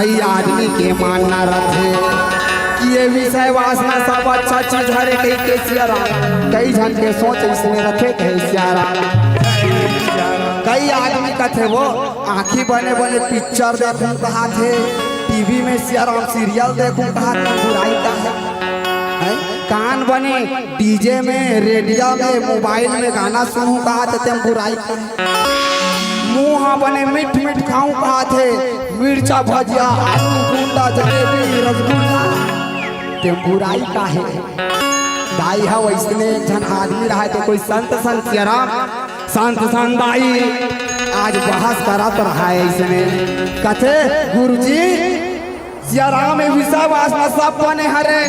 कई आदमी के मानना रथे कि ये विषय वासना सब अच्छा चीज हरे कहिके सियाराम। कई झन के सोच इसने रथे कहे सियाराम। कई आदमी कथे वो आँखी बने बने पिक्चर देखूं कहाथे, टीवी में सियाराम सीरियल देखूं कहाथे, बुराई का है? हैं? कान बने डीजे में, रेडियो में, मोबाइल में गाना सुनूं कहाथे, तेम बुराई का है? मुंह बने मीठ मीठ खाऊं कहाथे, मिर्चा भजिया, आलू गुंडा, जलेबी, रसगुल्ला, तेम बुराई का है? दाई हा वैसने एक झन आदमी रहा थे कोई संत संत सियाराम, संत संत दाई आज बहस करत रहा है इसने। कथे गुरुजी सियाराम, ये विषय वासना सब बने हरे,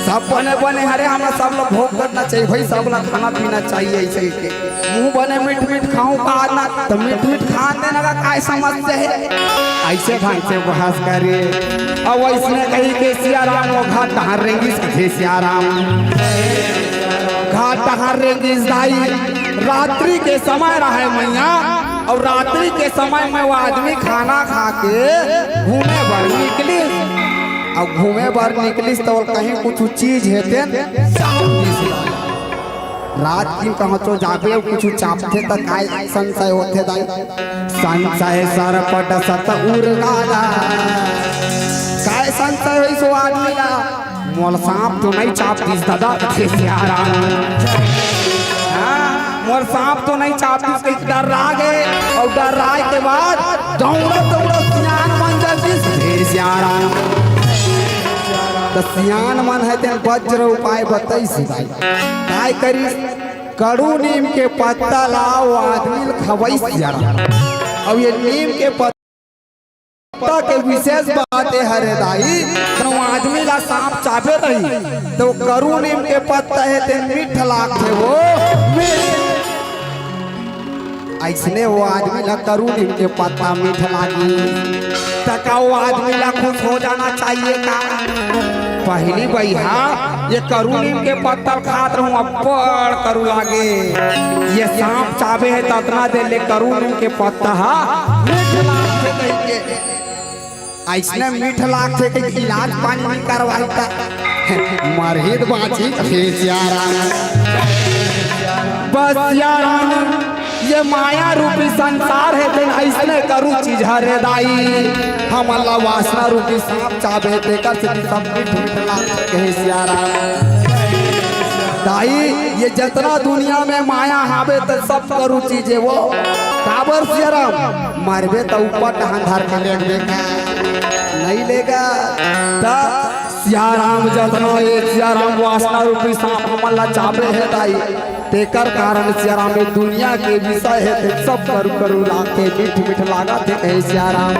सब बने बने हरे, हमरा सब ला भोग करना चाहिए भाई, सब ला खाना पीना चाहिए। ऐसे के मुंह बने मीठ मीठ खाऊं का ना, तो मीठ मीठ खान देना का काय समस्या है? ऐसे ढंग से बहस करे। अब वैसने कहिके सियाराम वो घाट डहार रेंगिस कथे सियाराम। घाट डहार रेंगिस दाई, रात्रि के समय रहे मैया, अउ रात्रि के समय में वो आदमी खाना खा के घूमे बर निकलिस। अउ घूमे बर निकलिस तो कहीं कुछ चीज हे तेन चाप दिस। रात दिन कहाँ तो जाबे अउ कुछ चापथे त काय संशय होथे दाई? संशय सर्प डसत उर गाला। काय संशय होइस वो आदमी ला? मोर सांप तो नहीं चाप दिस दादा, हे सियाराम। हाँ, मोर सांप तो नहीं चाप दिस, कहिके डर्रा गे, अउ डर्राय के बाद दौड़त दौड़त सियान मन जग दिस, हे सियाराम। त सियान मन हे तेन वज्र उपाय बतइस दाई। काय करिस? कड़ू नीम के पत्ता ला वो आदमी ल खवइस सियाराम। अउ ये नीम के पत्ता पत्ता के विशेष बात ये हरे दाई, जब आदमी ला सांप चाबे रही, तो करू नीम के पत्ता हे, ते मीठ लागथे वो, मीठ। अइसने वो आदमी ला करू नीम के पत्ता मीठ लागी, त का वो आदमी ला खुश हो जाना चाहिए का? पहली बइहा ये करू नीम के पत्ता खात रहूं, अब्बड़ करू लागे। ये सांप चाबे हे, त अतना देर ले करू नीम के पत्ता हा मीठ लागथे कहिके। अइसने मीठ लागथे कि इलाज पानी नइ करवाही त मरही त बाँचही। हे सियाराम, बस सियाराम, ये माया रूपी संसार हे, तेन अइसने करू चीज हरे दाई, हमन ला वासना रूपी सांप चाबे, तेकर सेती सब मीठ मीठ लागथे। हे सियाराम, दाई, ये जतना दुनिया में माया हावे, त सब करू चीज हे वो। काबर सियाराम? मरबे त ऊपर डहान धर के लेगबे का? नइ लेगा। त सियाराम जतना ये सियाराम वासना रूपी सांप हमन ला चाबे हे दाई, तेकर कारण सियाराम ये दुनिया के विषय हे, ते सब करू करू लागथे, मीठ मीठ लागथे। हे सियाराम,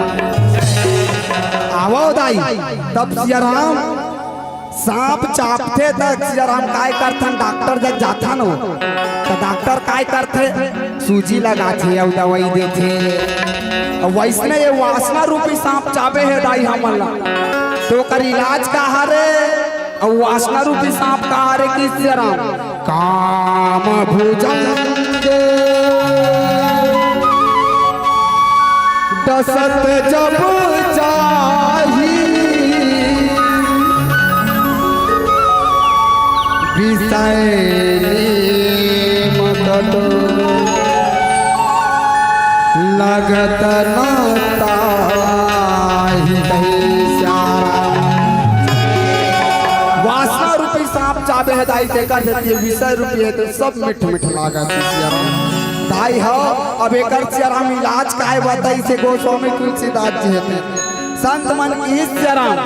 आवव दाई, तब सियाराम सांप चापथे त सियाराम काय करथन, डॉक्टर जग जाथन हो, त डॉक्टर काय करथे, सूजी लगाथे अउ दवाई देथे। अउ वइसने ये वासना रूपी सांप चाबे हे दाई हमन ला, त ओकर इलाज का हरे? अउ वासना रूपी सांप का हरे कि सियाराम, काम भुजंग डसत जब चाही विषय नीम कटु लगत न ताही। हे सियाराम, वासना रूपी सांप चाबे हे दाई, तेकर सेती विषय रूपी हे त सब मीठ मीठ लागत हे सियाराम। दाई हो, अब एकर सियाराम इलाज काय बताइस हे गोस्वामी तुलसीदास जी हे। संत मन किहिस सियाराम,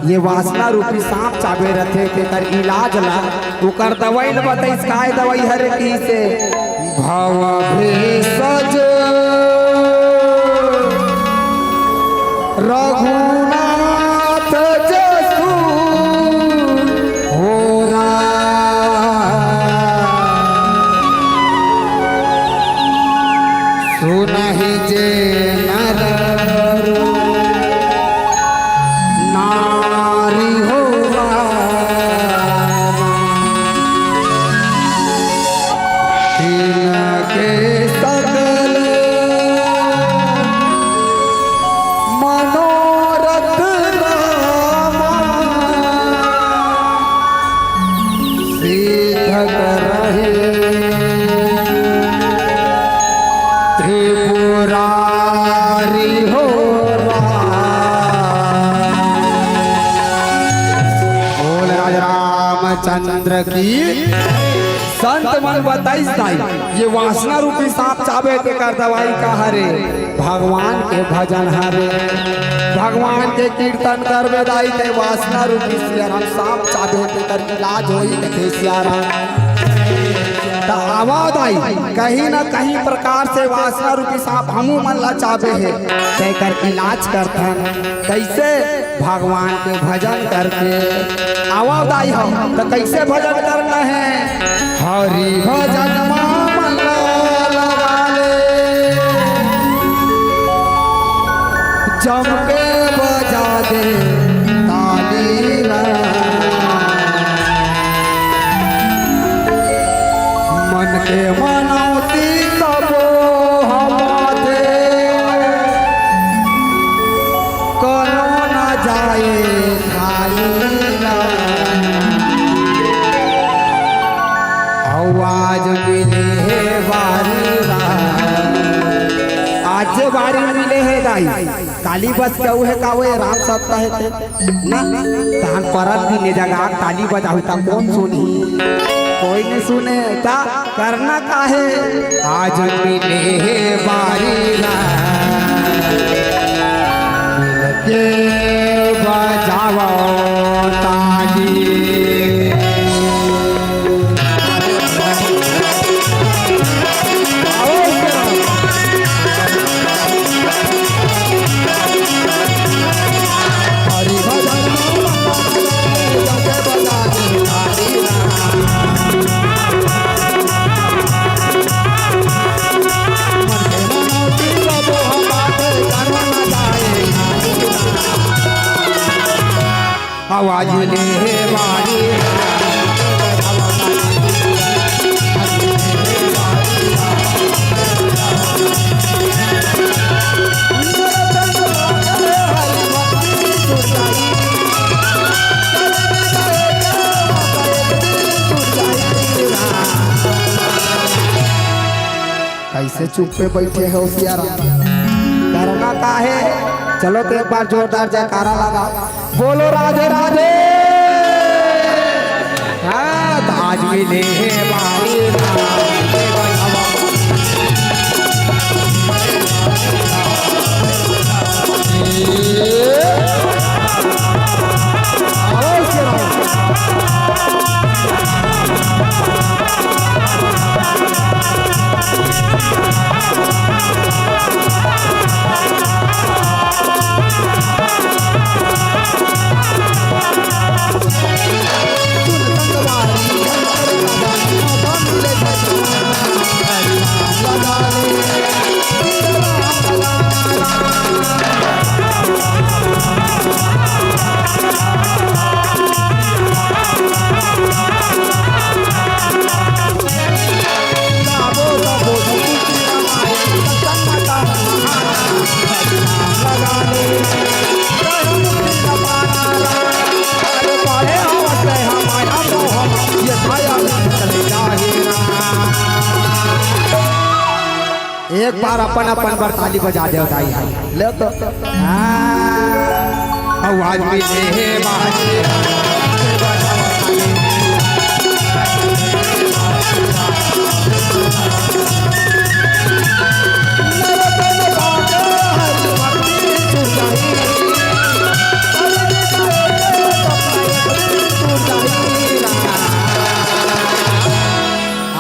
ये वासना रूपी सांप चाबे रथे, तेकर इलाज ला, ओकर दवाई ला बताइस, काय दवाई हरे किहिस हे? भव भेषज रघुनाथ जसु होरा। सुनहि जे नर नारी होरा। तिनके सकल मनो हरि हो राम। बोल राज रामचंद्र की। संत मन बताइस दाई, ये वासना रूपी सांप चाबे तेकर दवाई का हरे? भगवान के भजन हरे, भगवान के कीर्तन करबे दाई, ते वासना रूपी सियाराम सांप चाबे तेकर इलाज होई कथे सियाराम। त आवा दाई, कहीं ना कहीं प्रकार से वासना रूपी सांप हमू मन ला चाबे हे, तेकर इलाज करथन। कैसे? भगवान के भजन करके। आवा दाई हो, त कैसे भजन करना है? हरि भजन मा मन लगा ले, जम के बजा दे ताली रा। मन के मनौती सबो हमाथे, कोनो न जाए खाली रा। अउ आज मिले हे बारी रा। आज जे बारी मिले हे दाई, काली बस के अउ हे का वो राम सत्ता हे ते? ना, तहन परत दिन ए जगह ताली बजाहू ता कोन सुनही? कोई नहीं सुने ता करना का हे? आज मिले हे बारी रा, मिलके बजावो ताली। आवाज ले बारी। कैसे चुप्पे बैठे हो सियाराम? करना का हे? चलो तो एक बार जोरदार जयकारा लगा, बोलो राधे राधे। हाँ, त आज मिले हे बारी रा। एक बार अपन अपन बर ताली बजा दे दाई हा। ले तो। हाँ। आवाज मिले हे बाजी।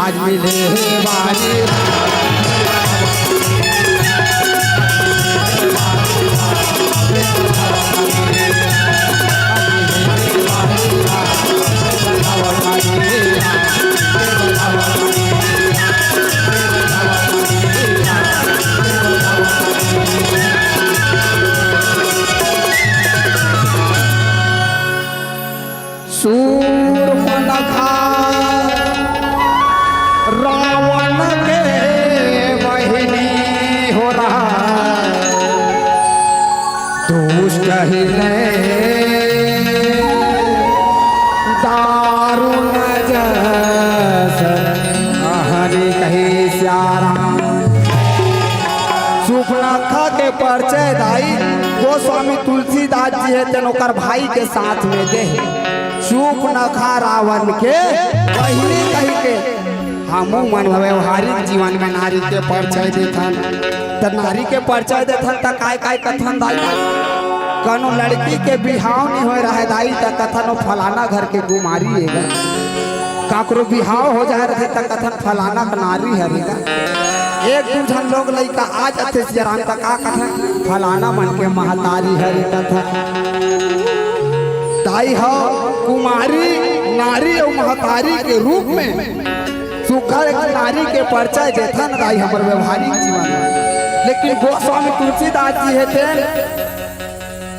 आज मिले हे बाजी। सूर्पनखा रावण के बहिनी हो रहा, दुष्ट हृदय दारुण जस। हरि कहे सियाराम। सूर्पनखा के परिचय दाई गोस्वामी तुलसीदास जी हे, तेन ओकर भाई के साथ में दे हे। सूपनखा रावण के बहिनी कहि के हमू मन ल व्यवहारिक जीवन में नारी के परिचय देथन। त नारी के परिचय देथन त काय काय कथन दाई? कनो लड़की के बिहाव नइ होय रहय दाई त कथन ओ फलाना घर के कुमारी हे गा। काकरो बिहाव हो जाय रथे त कथन फलाना के नारी हरे गा। एक दू झन लोग लइका आ जाथे सियाराम त का कथन फलाना मन के महतारी हरे कथन। दाई ह कुमारी, नारी अउ महतारी के रूप में सुघर एक नारी के परिचय देथन दाई हमर व्यवहारिक जीवन में। लेकिन गोस्वामी तुलसीदास जी हे तेन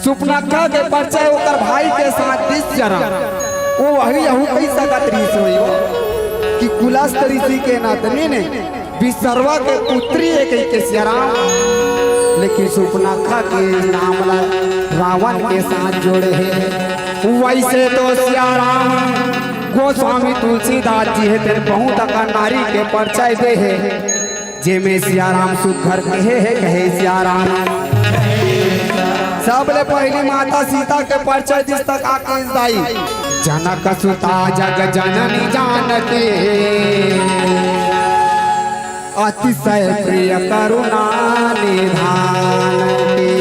सुपनखा के परिचय ओकर भाई के साथ दिस जरा। ओ वही यहू कहि सकत रिहिस होही कि कुलस्थ ऋषि के नतनी ने विसर्वा के पुत्री हे कहि के सियाराम। लेकिन सुपनखा के नाम ला रावण के साथ जोड़े हे। वैसे तो सियाराम गोस्वामी तुलसीदास जी हे तेन बहुत अकन नारी के परिचय दे हे। जेमे सियाराम सुघर कहे हे, कहे सियाराम। सबले पहिली माता सीता के परिचय दिस त का कहिस दाई? जनक सुता जग जननी जानकी, अतिशय प्रिय करुणा निधान की।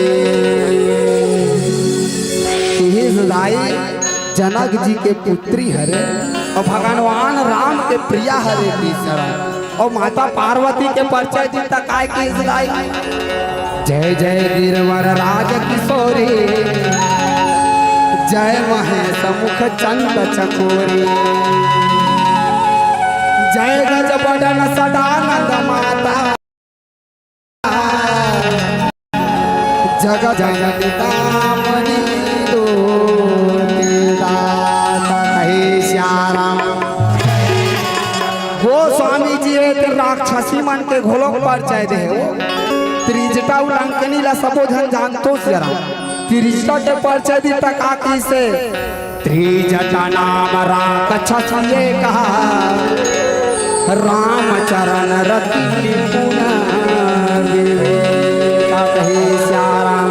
कहिस दाई जनक जी के पुत्री हरे अउ भगवान राम के प्रिया हरे तीसरा। अउ माता पार्वती के परिचय दिस त काय कहिस दाई? जय जय गिरवर राज किशोरी, जय महेश मुख चंद चकोरी, जय गज बदन सदानंद माता, जग जननी तामनी दोती दाता। कहे सियाराम गोस्वामी जी हे ते राक्षसी मन के घोलोक परिचय दे हे। वो त्रिजटा अउ लंकनी ला सबो झन जानथो सियाराम। त्रिजटा के परिचय दिस त का कहिस हे? त्रिजटा नाम राक्षस एक, रामचरण रति निपुण विवेक। कहे सियाराम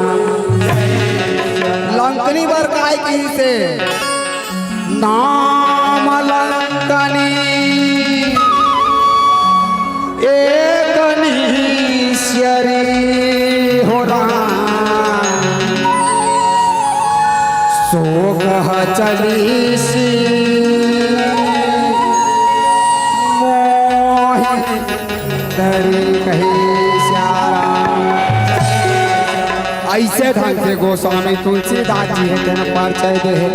लंकनी बर काय कहिस हे? नाम लंकनी एक निश्चरी हो राम, सो कह चलीसी मोहि डरी। कहे सियाराम अइसे ढंग से गोस्वामी तुलसीदास जी हे तेन परिचय दे हे।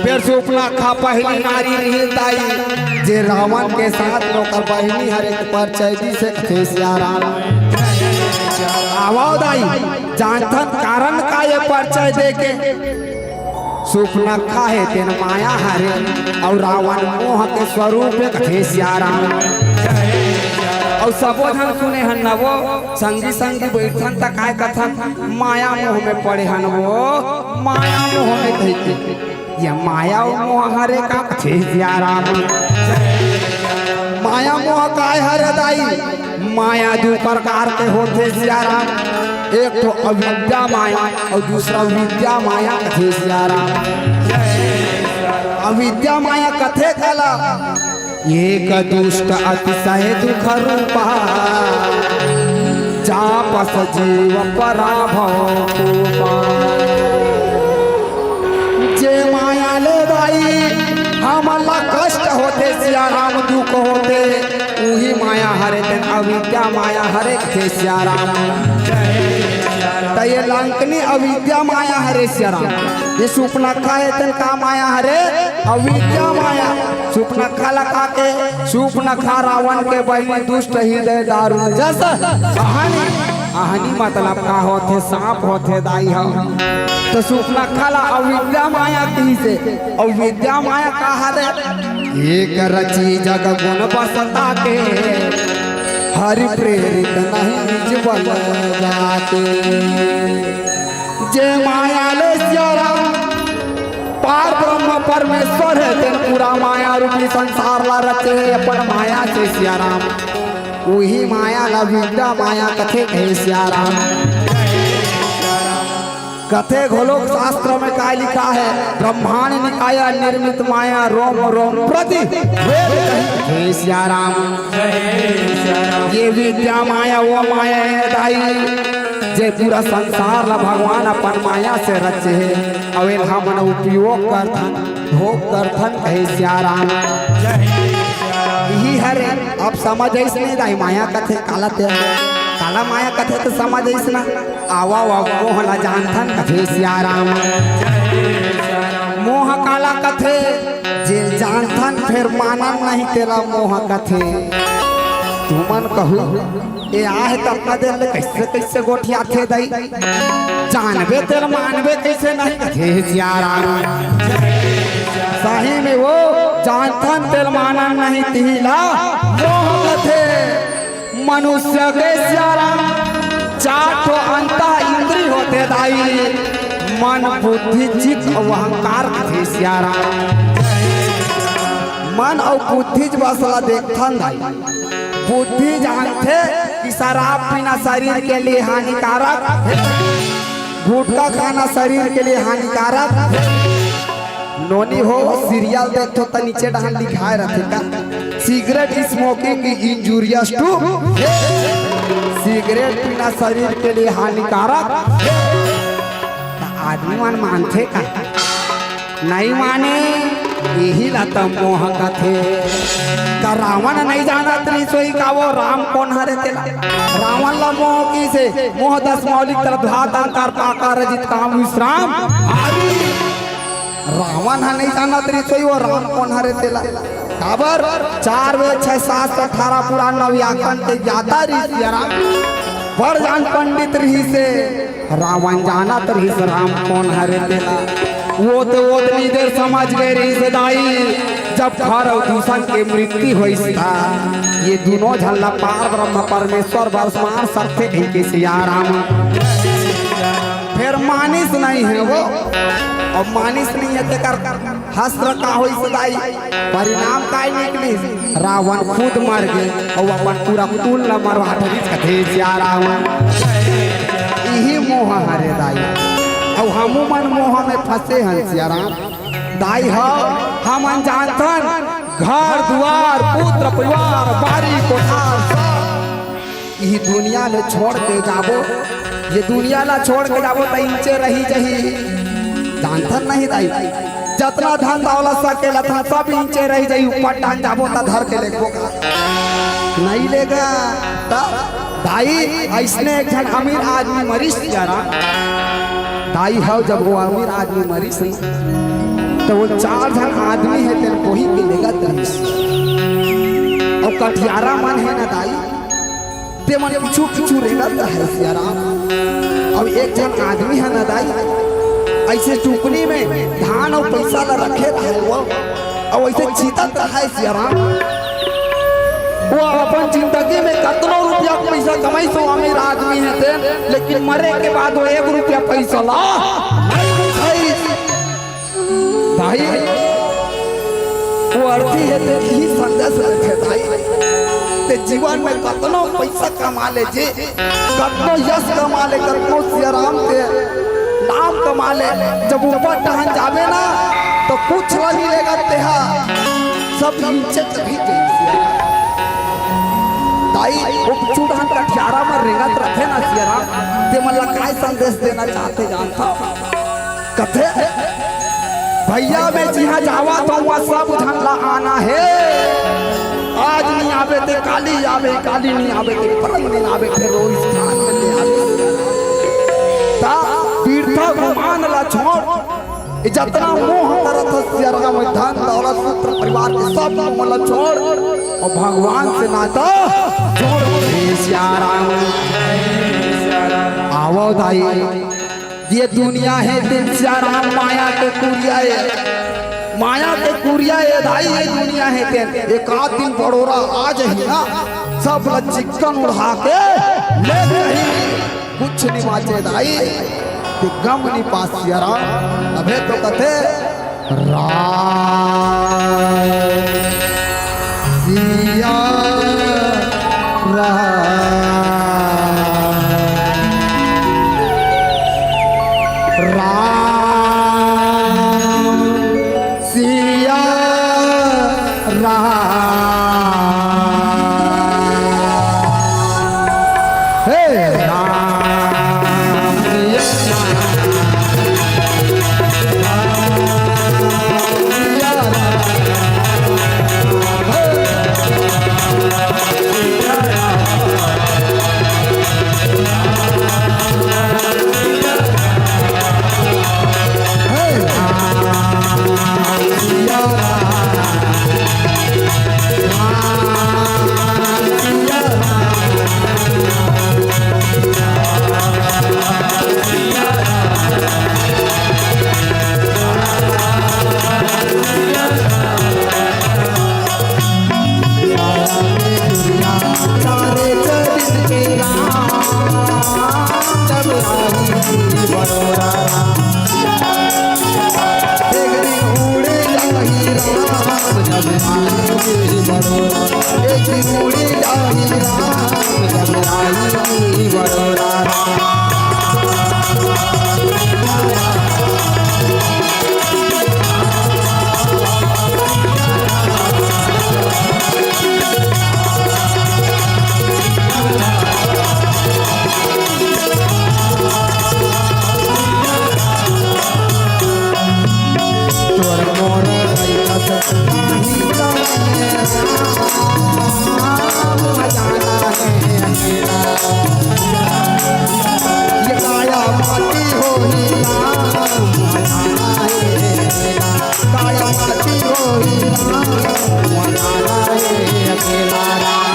फेर सुपनखा पहिली नारी रिहिस दाई, जे रावण के साथ ओकर बहिनी हरे के परिचय दिस हे कथे सियाराम। आवव दाई, जानथन कारण का ये परिचय दे के? सुपनखा हे तेन माया हरे अउ रावण मोह के स्वरूप हे कथे सियाराम। अउ सबो झन सुने हन न वो, संगी संगी बइठन त काय कथन, माया मोह में पड़े हन वो, माया मोह में कहिके। ये माया अउ मोह हरे का कथे सियाराम। माया मोह काय हरे दाई? माया दू प्रकार के होथे सियाराम, एक तो अविद्या माया अउ दूसरा विद्या माया कथे सियाराम। अविद्या माया कथे काला? एक दुष्ट अतिशय दुख रूपा, जापस जीव पराभव कोपा। जे माया ले दाई हमन ला कष्ट होथे सियाराम, दुख होथे, उही माया हरे तेन अविद्या माया हरे कथे सियाराम। त ये लंकनी अविद्या माया हरे सियाराम। ये सुपनखा हे तेन का माया हरे? अविद्या माया। सुपनखा ला का के? सुपनखा रावण के बहिनी दुष्ट हृदय दारुण जस अहनी। अहनी मतलब का होथे? सांप होथे दाई ह। त सुपनखा ला अविद्या माया कहिस हे। अविद्या माया का हरे? एक रची जग गुण बसता के, हरि प्रेरित नहीं निज बल जाते। जे माया ले सियाराम पार ब्रह्म परमेश्वर हे, तेन पूरा माया रूपी संसार ला रचे हे अपन माया से सियाराम। उही माया ला विद्या माया कथे कहे सियाराम। कथे घोलोक शास्त्र में का लिखा है? ब्रह्मांड निकाय निर्मित माया, रोम रोम प्रति वेद कही। हे सिया राम, ये विद्या माया वो माया है दाई, जे पूरा संसार ला भगवान अपन माया से रचे हे, अउ एला हमन उपयोग करथन, भोग करथन। हे सिया राम, यही हरे। अब समझ आइस नहीं दाई, माया कथे काला ते, काला माया कथे तो समझ आइस ना। आवा, आवा, मोह ला जानथन कथे सिया राम। मोह काला कथे? जे जानथन फेर मानन नहीं, तेला मोह कथे। तुमन कहू, ए आहे त अतना देर ले कइसे, कइसे गोठियाथे दाई? जानबे तेला मानबे कइसे नहीं कथे सिया राम। सही में वो जानथन तेला मानन नहीं, तिही ला मोह कथे। मनुष्य के सिया राम चार ठो अंतः इंद्री होथे दाई, मन, बुद्धि, चित्त अउ अहंकार कथे सिया राम। मन अउ बुद्धि च बस ला देखथन दाई। बुद्धि जानथे कि शराब पीना शरीर के लिए हानिकारक हे, गुटखा खाना शरीर के लिए हानिकारक हे। नोनी हो, सीरियल देखथो त नीचे डहान लिखाय रथे का, "Cigarette smoking is injurious to health।" Cigarette पीना शरीर के लिए हानिकारक हे। त आदमी मन मानथे का? नहीं माने। यही ला त मोह कथे। त रावण नहीं जानत रहिस होही का वो राम कोन हरे तेला? रावण ला मोह कइसे? मोह दस मौलिक तल धात अहंकार पाकार रजित काम विश्राम आदि। रावण ह नहीं जानत रहिस होही वो राम कोन हरे तेला। काबर? चार वेद, छह शास्त्र, अठारह पुराण, नौ व्याकरण के ज्ञाता रहिस ये राम। बड़ जान पंडित रहिस हे। रावण जानत रहिस राम कोन हरे तेला। वो तो ओतनी देर समझ गे रहिस दाई, जब खर अउ दूषण के मृत्यु होइस ता। ये दूनों झन ला पार ब्रह्म परमेश्वर बस मार सकथे कहिके सिया राम। फेर मानिस नहीं हे वो, अउ मानिस नहीं हे तेकर हश्र का होइस दाई, परिणाम काय निकलिस? रावण खुद मर गे अउ अपन पूरा कुल ला मरवा डरिस कथे सिया राम। इही मोह हरे दाई, अउ हमू मन मोह में फंसे हन सिया राम। दाई हो, हमन जानथन घर दुआर पुत्र परिवार बारी कोठार सब इही दुनिया ल छोड़ के जाबो, ये दुनिया ला छोड़ के जाबो त इंचे रही जही। जानथन नहीं दाई, जतना धन दौलत सकेला था सब इंचे रही जही, ऊपर डाहन जाबो त धर के लेगबो का? नहीं लेगा। त दाई, अइसने एक झन अमीर आदमी मरिस जरा। दाई हो, जब वो अमीर आदमी मरिस, त वो चार झन आदमी हे तेन कोही के लेगत रहिस। अउ कठियारा मन हे ना दाई, ते मन पीछू पीछू रेंगत रहय सिया राम। अउ एक झन आदमी ह न दाई, अइसे टुकनी में धान अउ पइसा ल रखे रहय वो, अउ अइसे छीतत रहय सिया राम। वो अपन जिंदगी में कतनो रुपया पइसा कमाइस, वो अमीर आदमी हे ते, लेकिन मरे के बाद वो एक रुपया पइसा ला नहीं उठाइस। भाई, वो अर्थी हे ते इही संदेश देथे भाई। ते जीवन में कतनो पइसा कमा ले जे, कतनो यश कमा ले, कतनो सिया राम के नाम कमा ले, जब ऊपर टहन जाबे ना, त कुछ ला नहीं लेगा तेहा, सब नीचे चली जाई सिया राम। ताई, वो चूड़हन कठियारा में रेंगत रथे ना सिया राम, ते मन ला काय संदेश देना चाहथे जानथव? कथे, भैया मैं जिहाँ जावत हँव, उहाँ सब झन ला आना हे। आज नहीं आबे ते काली आबे, काली नहीं आबे ते परम दिन आबे, फेर वो स्थान में ले आबे। त बिरथा गुमान ला छोड़, ये जतना मोह करत हस सिया राम, धन दौलत पुत्र परिवार के सब मोह ला छोड़ अउ भगवान से नाता जोड़। हे सिया राम, आवव दाई, ये दुनिया हे तेन सिया राम माया के कुरिया ए, माया के कुरिया ए दाई, ये दुनिया हे तेन। एक आध दिन बड़ोरा आ जाही ना, सब ला चिक्कन उड़ा के ले जाही। कुछ नहीं बाचे दाई, ते गम नहीं पास सिया राम। तभे तो कथे राम सिया राम। सिया राम। हे राम, सिया राम। तोर मोर लइका से नाही जाने राम, जाना है अकेला। ये काया माटी होही राम, जाना है अकेला। काया माटी होही राम, जाना है अकेला राम।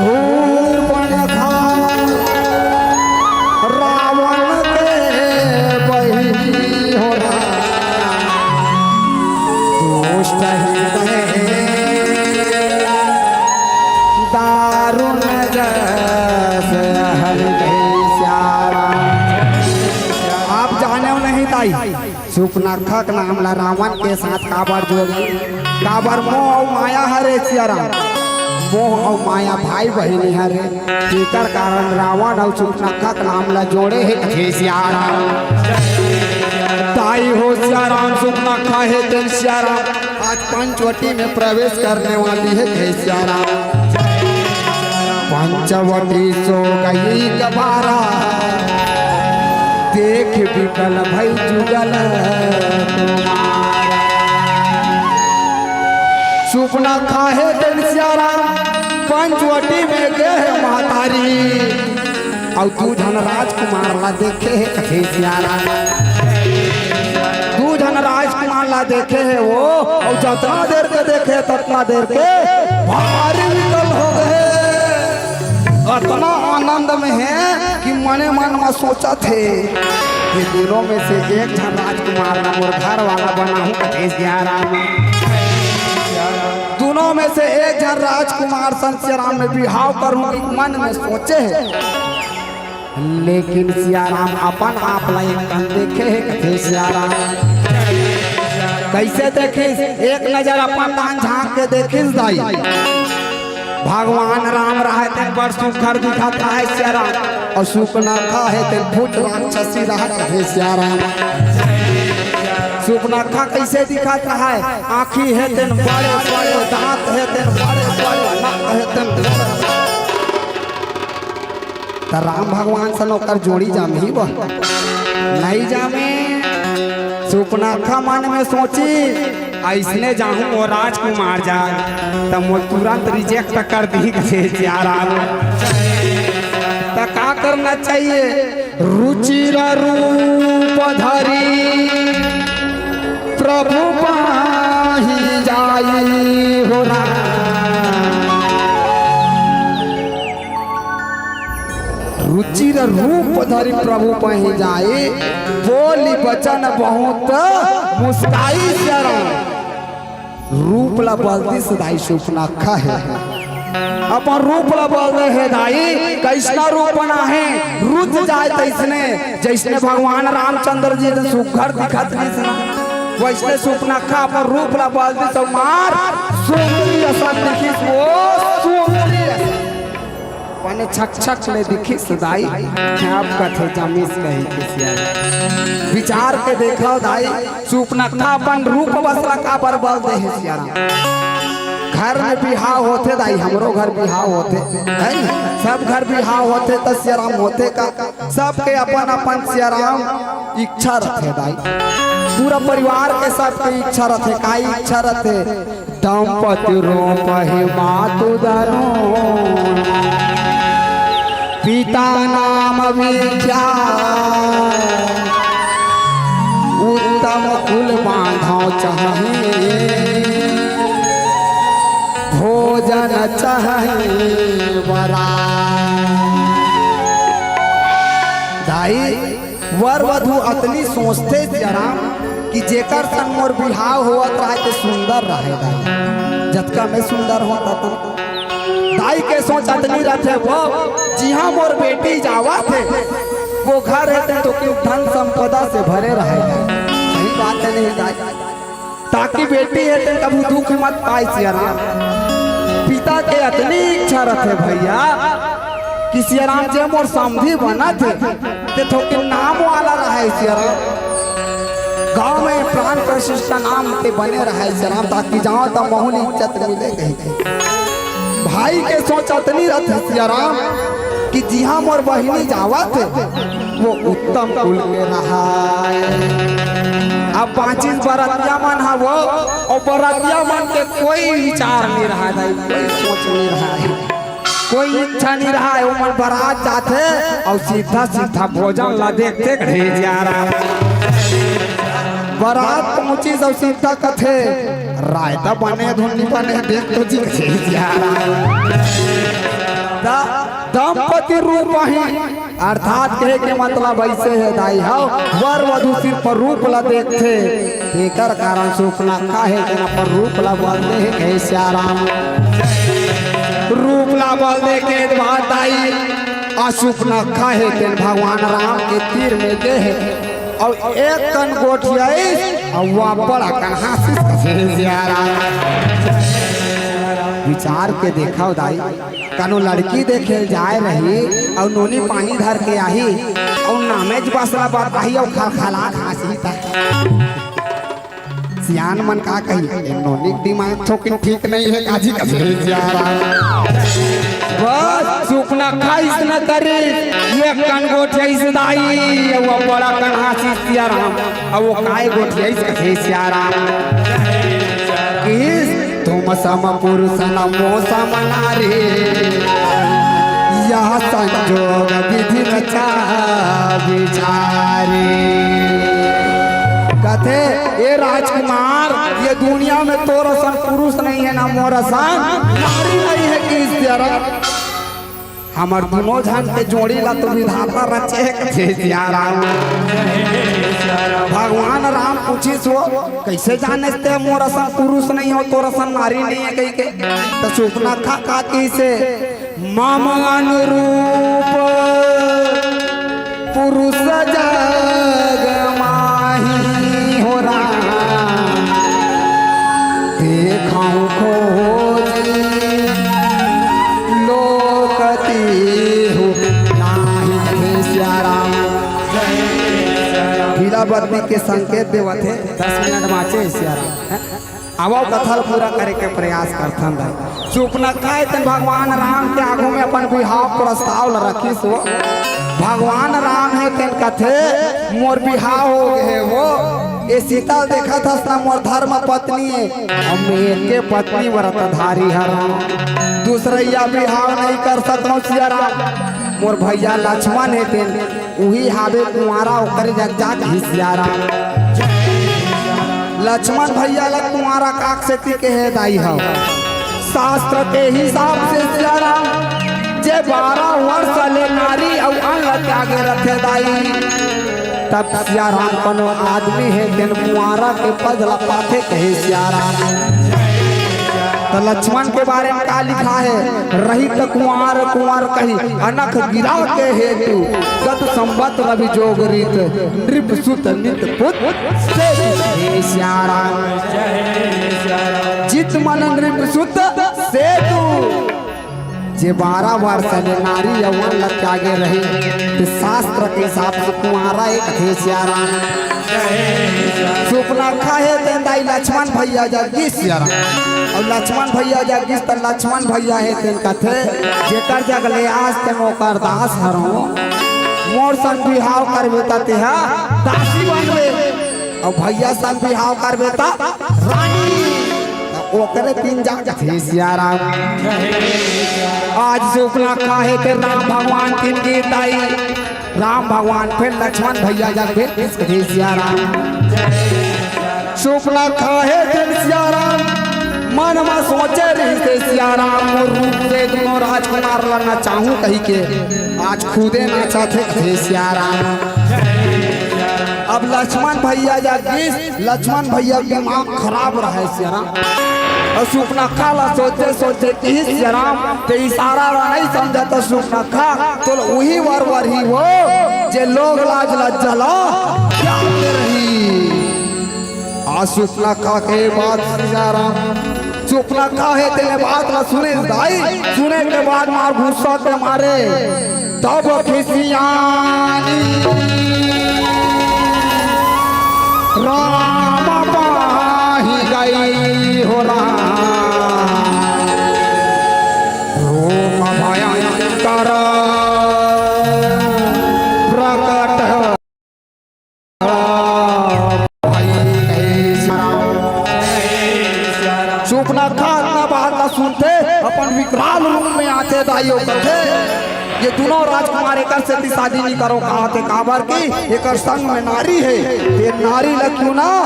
सूर्पणखा रावण के बहिनी हो राम, दुष्ट हृदय दारुण जस हरि श्याम। आप जाने नहीं ताई, सुपनखा के नाम ला रावण के साथ काबर जोड़े? काबर मोह अउ माया हरे सियाराम, मोह अउ माया भाई बहिनी हरे। तेकर कारण रावण अउ सुपनखा के नाम ला जोड़े हे कथे सियाराम। ताई हो सियाराम, सुपनखा हे तेन सियाराम। आज पंचवटी में प्रवेश करने वाली है, जय सिया राम। पंचवटी सो गई गबारा, देख बिकल भई जुगल तुम्हारा। सुपनखा हे तेन सिया राम, पंचवटी में गे हे महतारी। अउ दू झन राजकुमार ला देखे हे कथे सियाराम। दू झन राजकुमार ला देखे हे वो, अउ जतना देर के देखे हे, ततना देर के भारी विकल हो गए। अतना आनंद में हे कि मने मन में सोचत हे कि दूनों में से एक झन राजकुमार ला मोर घर वाला बनाहूं कथे सियाराम। दूनों में से एक झन राजकुमार सन सियाराम में बिहाव करहूं कि मन में सोचे हे। लेकिन सियाराम अपन आप ला एक कन देखे हे कथे सियाराम। कइसे देखिस? एक नजर अपन डाहन झांक के देखिस दाई। भगवान राम रहय तेन बड़ सुघर दिखत रहय सियाराम, अउ सुपनखा हे तेन भूत राक्षसी रहय कथे सियाराम। सुपनखा कइसे दिखत रहय? आँखी हे तेन बड़े बड़े, दांत हे तेन बड़े बड़े, नक हे तेन बड़े। त राम भगवान सन ओकर जोड़ी जामही वो? नहीं जामे। सुपनखा मन में सोची, अइसने जाहूं वो राजकुमार जा, त मोर तुरंत रिजेक्ट कर दिही कथे सियाराम। त का करना चाहिए? रुचिर रूप धरी प्रभु पाही जाई हो राम। रुचिर रूप धरी प्रभु पाही जाई, बोली बचन बहुत मुस्काई सियाराम। रूप ला बल दिस दाई सुपनखा हे। अपन रूप ला बल दे हे दाई, कइसना रूप बना हे, रुच जाय तइसने, जइसने भगवान रामचंद्र जी के सुघर दिखत रहिस ना, वइसने सुपनखा अपन रूप ला बल दिस अउ मार सुंदरी असन दिखिस, वो सुंदरी असन। बने छक छक ले दिखिस दाई, ख्याप कथे जमिस कही के सियाराम। विचार के देखव दाई, सुपनखा अपन रूप बस ला काबर बल दे हे सियाराम। घर में बिहाव होथे दाई, हमरो घर बिहाव होथे, है ना? सब घर बिहाव होथे त सियाराम होथे का? सबके अपन अपन सियाराम इच्छा रथे दाई। पूरा परिवार के सबके इच्छा रथे, का इच्छा रथे? दंपति रूप ही मातु दरुन, पिता नाम विख्यात, उत्तम कुल बांधव चाही, भोजन चाही वरा। दाई, वर वधू अतनी सोचथे सियाराम कि जेकर संग मोर बिहाव होवत रहय ते सुंदर रहय दाई, जतका मैं सुंदर हों ततन। दाई के सोच अतनी रथे वो, जिहां मोर बेटी जावत हे वो घर हे ते तो कि धन संपदा से भरे रहय दाई। सही बात हे नहीं दाई? ताकि बेटी हे ते कभू दुख मत पाय सियाराम। पिता के अतनी इच्छा रथे भइया कि सियाराम जे मोर समधी बनत हे ते थोकिन नाम वाला रहय सियाराम, गांव में प्राण प्रतिष्ठा नाम के बने रहय सियाराम, ताकि जावं त महूं ल इज्जत मिले कहिके। भाई के सोच अतनी रथे सियाराम कि जिहां मोर बहिनी जावत हे वो उत्तम कुल के रहय। अब बांचिस बरतिया मन ह वो, अउ बरतिया मन के कोई विचार नइ रहय दाई, कोई सोच नइ रहय, कोई इच्छा नइ रहय। ओमन बरात जाथे अउ सीधा सीधा भोजन ला देखथे कथे सियाराम। बरात पहुंचिस अउ सीधा कथे, रायता बने धुन नइ बने, देख तो जी कथे सियाराम। द-, दंपति रूप ही अर्थात कहे के मतलब अइसे हे दाई, हव वर वधू सिर्फ रूप ला देखथे, तेकर कारण सुपनखा हे तेन अपन रूप ला बल दे हे कहे सियाराम। रूप ला बल दे के बाद दाई, अ सुपनखा हे तेन भगवान राम के तीर में गे हे, अउ एक कन गोठियाइस, अउ वो बड़ अकन हांसिस कथे सियाराम। विचार के देखव दाई, कनो लड़की देखे जाय रही अउ नोनी पानी धर के आही अउ नामेच बस ला बताही अउ खलखलात हांसही त सियान मन का कही, "ए नोनी के दिमाग थोकिन ठीक नइ हे काजी कथे सियान।" बस सुपनखा अइसना करिस, एक कन गोठियाइस दाई अउ बड़ अकन हांसिस सियाराम। अउ वो काय गोठियाइस कथे सियाराम। किस तुम सम पुरुष न मो सम नारी, यह संजोग विधि रचा विचारी। कथे, "ए राजकुमार, ये दुनिया में तोर असन पुरुष नइ हे, ना मोर असन नारी नइ हे।" किस सियाराम, हमर दूनों झन के जोड़ी ला तो विधाता रचे हे कथे सियाराम। भगवान राम पूछिस वो, "कइसे जानेस ते मोर असन पुरुष नइ हे, तोर असन नारी नइ हे?" कहिके। त सुपनखा का कहिस, "मम अनुरूप पुरुष जग माही हो राम, देखहु खोजि लोक तिहु नाही।" हे सियाराम, पीला बत्ती के संकेत देवत हे, दस मिनट बांचे हे सियाराम। आवव, कथा ल पूरा करे के प्रयास करथन दाई। सुपनखा हे तेन भगवान राम के आगू में अपन बिहाव प्रस्ताव ल रखिस हो। भगवान राम हे तेन कथे, "मोर बिहाव हो गे हे वो।" ए सीता ल देखत हस ना, मोर धर्म पत्नी हे, अब मैं एके पत्नी व्रतधारी हरंव, दूसरइया बिहाव नइ कर सकंव सिया राम। मोर भइया लक्ष्मण हे तेन, उही हावे कुंवारा, ओकरे जग जा कहे सिया राम। लक्ष्मण भइया ल कुंवारा काक सेती कहे दाई हव। शास्त्र के हिसाब से सिया राम, जे बारह वर्ष ले नारी अउ अन्न ल त्यागे रथे दाई, तब सिया राम कोनो आदमी हे तेन कुंवारा के पद ल पाथे कहे सिया राम। त लक्ष्मण के बारे में का लिखा हे? "रहित कुंवार कुंवार कहि अनख गिरा के हेतु, गत संवत रवि जोग रीत, नृप सुत नित पुत सेतु।" हे सिया राम, जित मन नृप सुत सेतु। जे बारह वर्ष ले नारी अउ अन्न ल त्यागे रहे, ते शास्त्र के हिसाब से कुंवारा हे कथे सिया राम। सुपनखा हे तेन दाई लक्ष्मण भइया जग गिस सिया राम। अउ लक्ष्मण भइया जग गिस त लक्ष्मण भइया हे तेन कथे, "जेकर जग ले आस तेन ओकर दास हरंव। मोर संग बिहाव करबे त तेहा दासी बनबे, अउ भइया संग बिहाव करबे त रानी।" त ओकरे तीन जात हे सिया राम। आज सुपनखा हे तेन राम भगवान तीन गीत आई। राम भगवान फेर लक्ष्मण भइया जग भेंट कथे सिया राम। सुपनखा हे तेन सिया राम, मन म सोचे रहिस हे सिया राम, मोर रूप से दूनों राजकुमार ल नचाहूं कहिके, आज खुदे नाचत हे कथे सिया राम। अब लक्ष्मण भइया जग गिस, लक्ष्मण भइया के दिमाग खराब रहय सिया राम। अउ सुपनखा ल सोचे सोचे किहिस सिया राम, ते इशारा ल नइ समझत सुपनखा, तोला उही वर वरही वो, जे लोग लाज लज्जा ल त्याग दे रही। आज सुपनखा के बात सिया राम, सुपनखा हे तेने बात ल सुने दाई, सुने के बाद मार गुस्सा के मारे तब खिसियानी राम पाही गई हो राम। रूप भयंकर प्रकट सुपनखा अतना बात ला सुनथे, अपन विकराल रूप में आथे दाई अउ कथे, "ये दूनों राजकुमार एकर सेती शादी नइ करो," कहाथे, "काबर कि एकर संग में नारी हे, ये नारी ला क्यों ना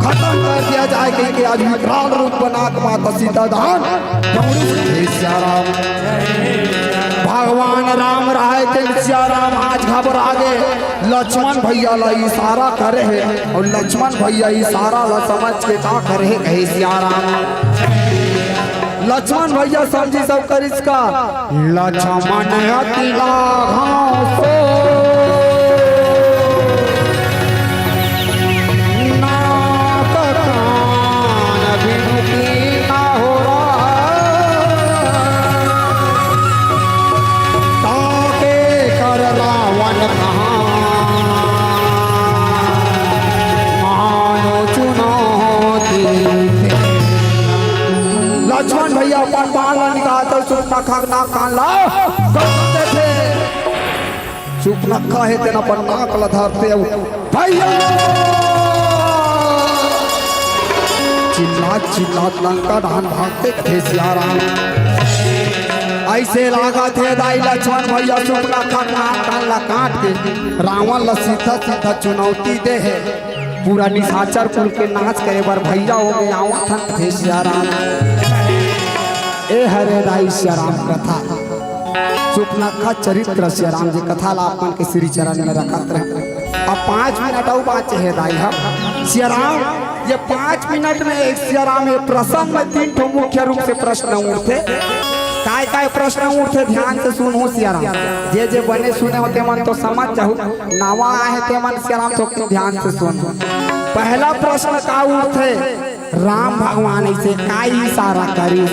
खतम कर दिया जाए," कहिके आज विकराल रूप बना के माता सीता दहन दौड़िस हे सिया राम। भगवान राम रहय तेन सिया राम आज घबरा गे। लक्ष्मण भइया ला इशारा करे हे अउ लक्ष्मण भइया इशारा ला समझ के का करे हे कहे सिया राम। लक्ष्मण भइया समझिस अउ करिस का, लक्ष्मण अति लाघव सो नाक कान बिनु कीन्हा हो राम। ताके कर रावण कहा मानो चुनौती। लक्ष्मण भइया अपन बाण ला निकालथे, सुपनखा के नाक कान ला काट देथे। सुपनखा हे तेन अपन नाक ला धरथे अउ भइया चिल्लात चिल्लात लंका डहन भागथे कथे सिया राम। अइसे लागत हे दाई लक्ष्मण भइया सुपनखा के नाक कान ला काट के रावण ला सीधा सीधा चुनौती दे हे। पूरा निशाचर कुल के नाश करे बर भइया हो गे आवत हन कथे सिया राम। ए हरे दाई सिया राम कथा। सुपनखा चरित्र सिया राम जी कथा ला अपन के श्री चरण में रखत रहे। अब पाँच मिनट अउ बाँचे हे दाई ह। सिया राम, ये पाँच मिनट में एक सिया राम, ये प्रसंग में तीन ठो मुख्य रूप से प्रश्न उठथे। काय काय प्रश्न उठथे, ध्यान से सुनहू सिया राम। जे जे बने सुने हो तेमन तो समझ जाहू, नवा आहे तेमन सिया राम तो ध्यान से सुनहू। पहला प्रश्न का उठथे, राम भगवान अइसे का इशारा करिस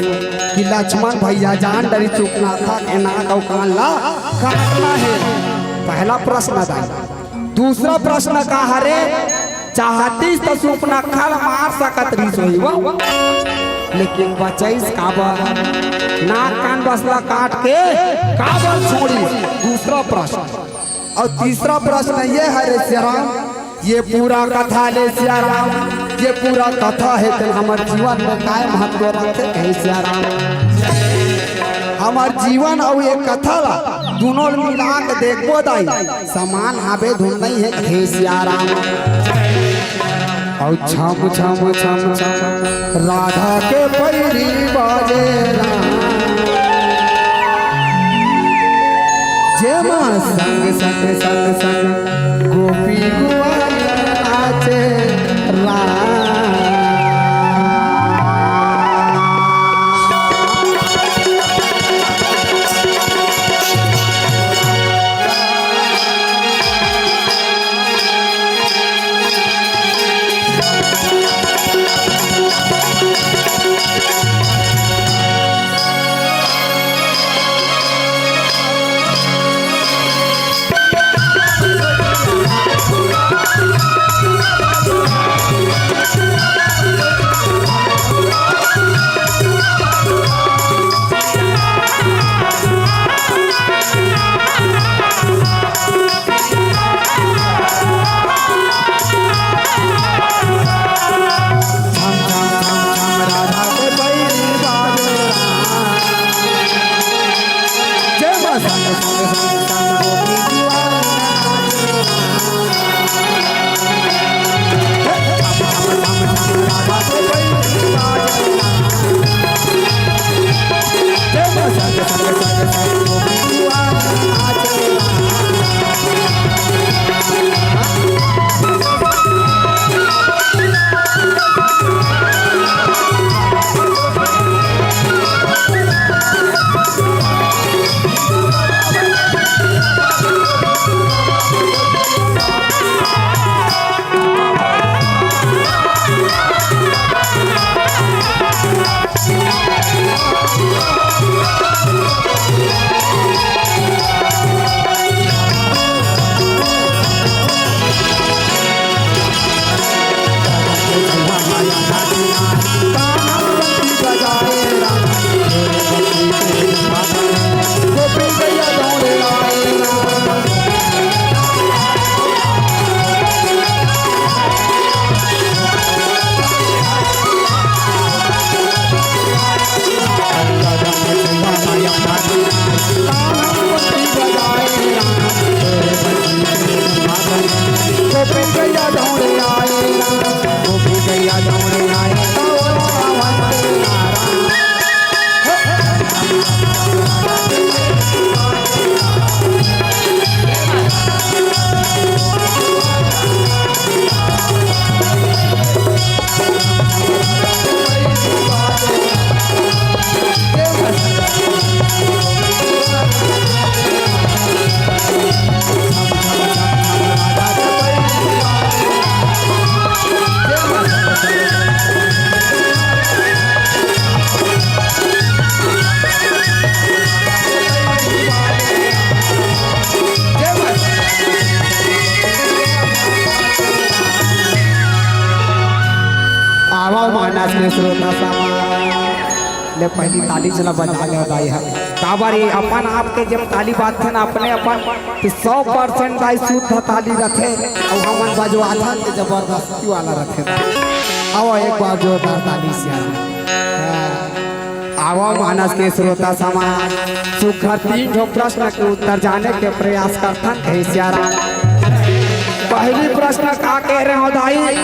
कि लक्ष्मण भइया जान डरिस सुपनखा के नाक अउ कान ला काटना हे? पहला प्रश्न दाई। दूसरा प्रश्न का हरे, चाहतिस त सुपनखा ला मार सकत रहिस होही वो। लेकिन बचाइस काबर? नाक कान बसला काट के काबर छोड़िस? दूसरा प्रश्न। अउ तीसरा प्रश्न ये हरे सियाराम, ये पूरा कथा ले सियाराम, ये पूरा कथा हे तेन हमर जीवन में काय महत्व रखथे कहे सियाराम। हमर जीवन अउ ये कथा ला दूनों ल मिला के देखबो दाई, समान हाबे धुन नइ हे कहे सियाराम। अउ छम छम छम छम राधा के पैरी बाजे राम। जेमा संग संग संग संग गोपी गुआल नाचे राम। आवा मानस में श्रोता समाज। ले पहली ताली चला बजा ले दाई हा। काबर ये अपन आप के जब ताली बाजथे ना अपने अपन, तो सौ परसेंट दाई शुद्ध ताली रथे। अउ हमन बजवाथन तो जबरदस्ती वाला रथे दाई। आवा एक बार जोरदार ताली से। हाँ। आवा मानस के श्रोता समाज, सुघर तीन ठो प्रश्न के उत्तर जाने के प्रयास करथन हे सियाराम। पहली प्रश्न का कहे रहे हो दाई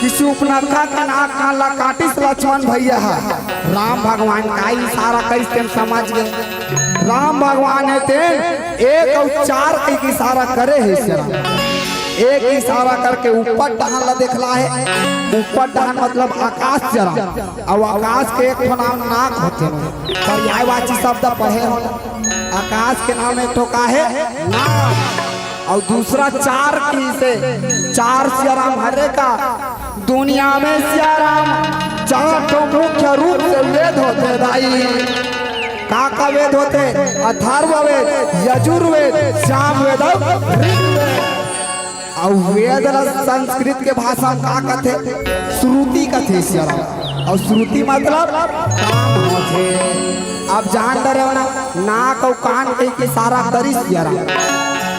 कि सुपनखा के नाक कान ला काटिस लक्ष्मण भैया हा। राम भगवान का इशारा कइस तेन समझ गे। राम भगवान हे तेन एक अउ चार के इशारा करे हे सियाराम। एक इशारा करके ऊपर डहन ला देखला हे। ऊपर डहन मतलब आकाश सियाराम। अउ आकाश के एक ठो नाम नाक होथे। पर्यायवाची शब्द पढ़े हो, आकाश के नाम एक ठो का हे? नाक। अउ दूसरा चार की से, चार सियाराम हरे का दुनिया में सियाराम चार ठो मुख्य रूप से वेद होथे दाई। का का वेद होथे? अथर्व वेद, यजुर्वेद, सामवेद अउ ऋग्वेद। अउ वेद ला संस्कृत के भाषा में का कथे? श्रुति कथे सियाराम। अउ श्रुति मतलब कान होथे। अब जान डरेव ना, नाक अउ कान कहिके इशारा करिस सियाराम।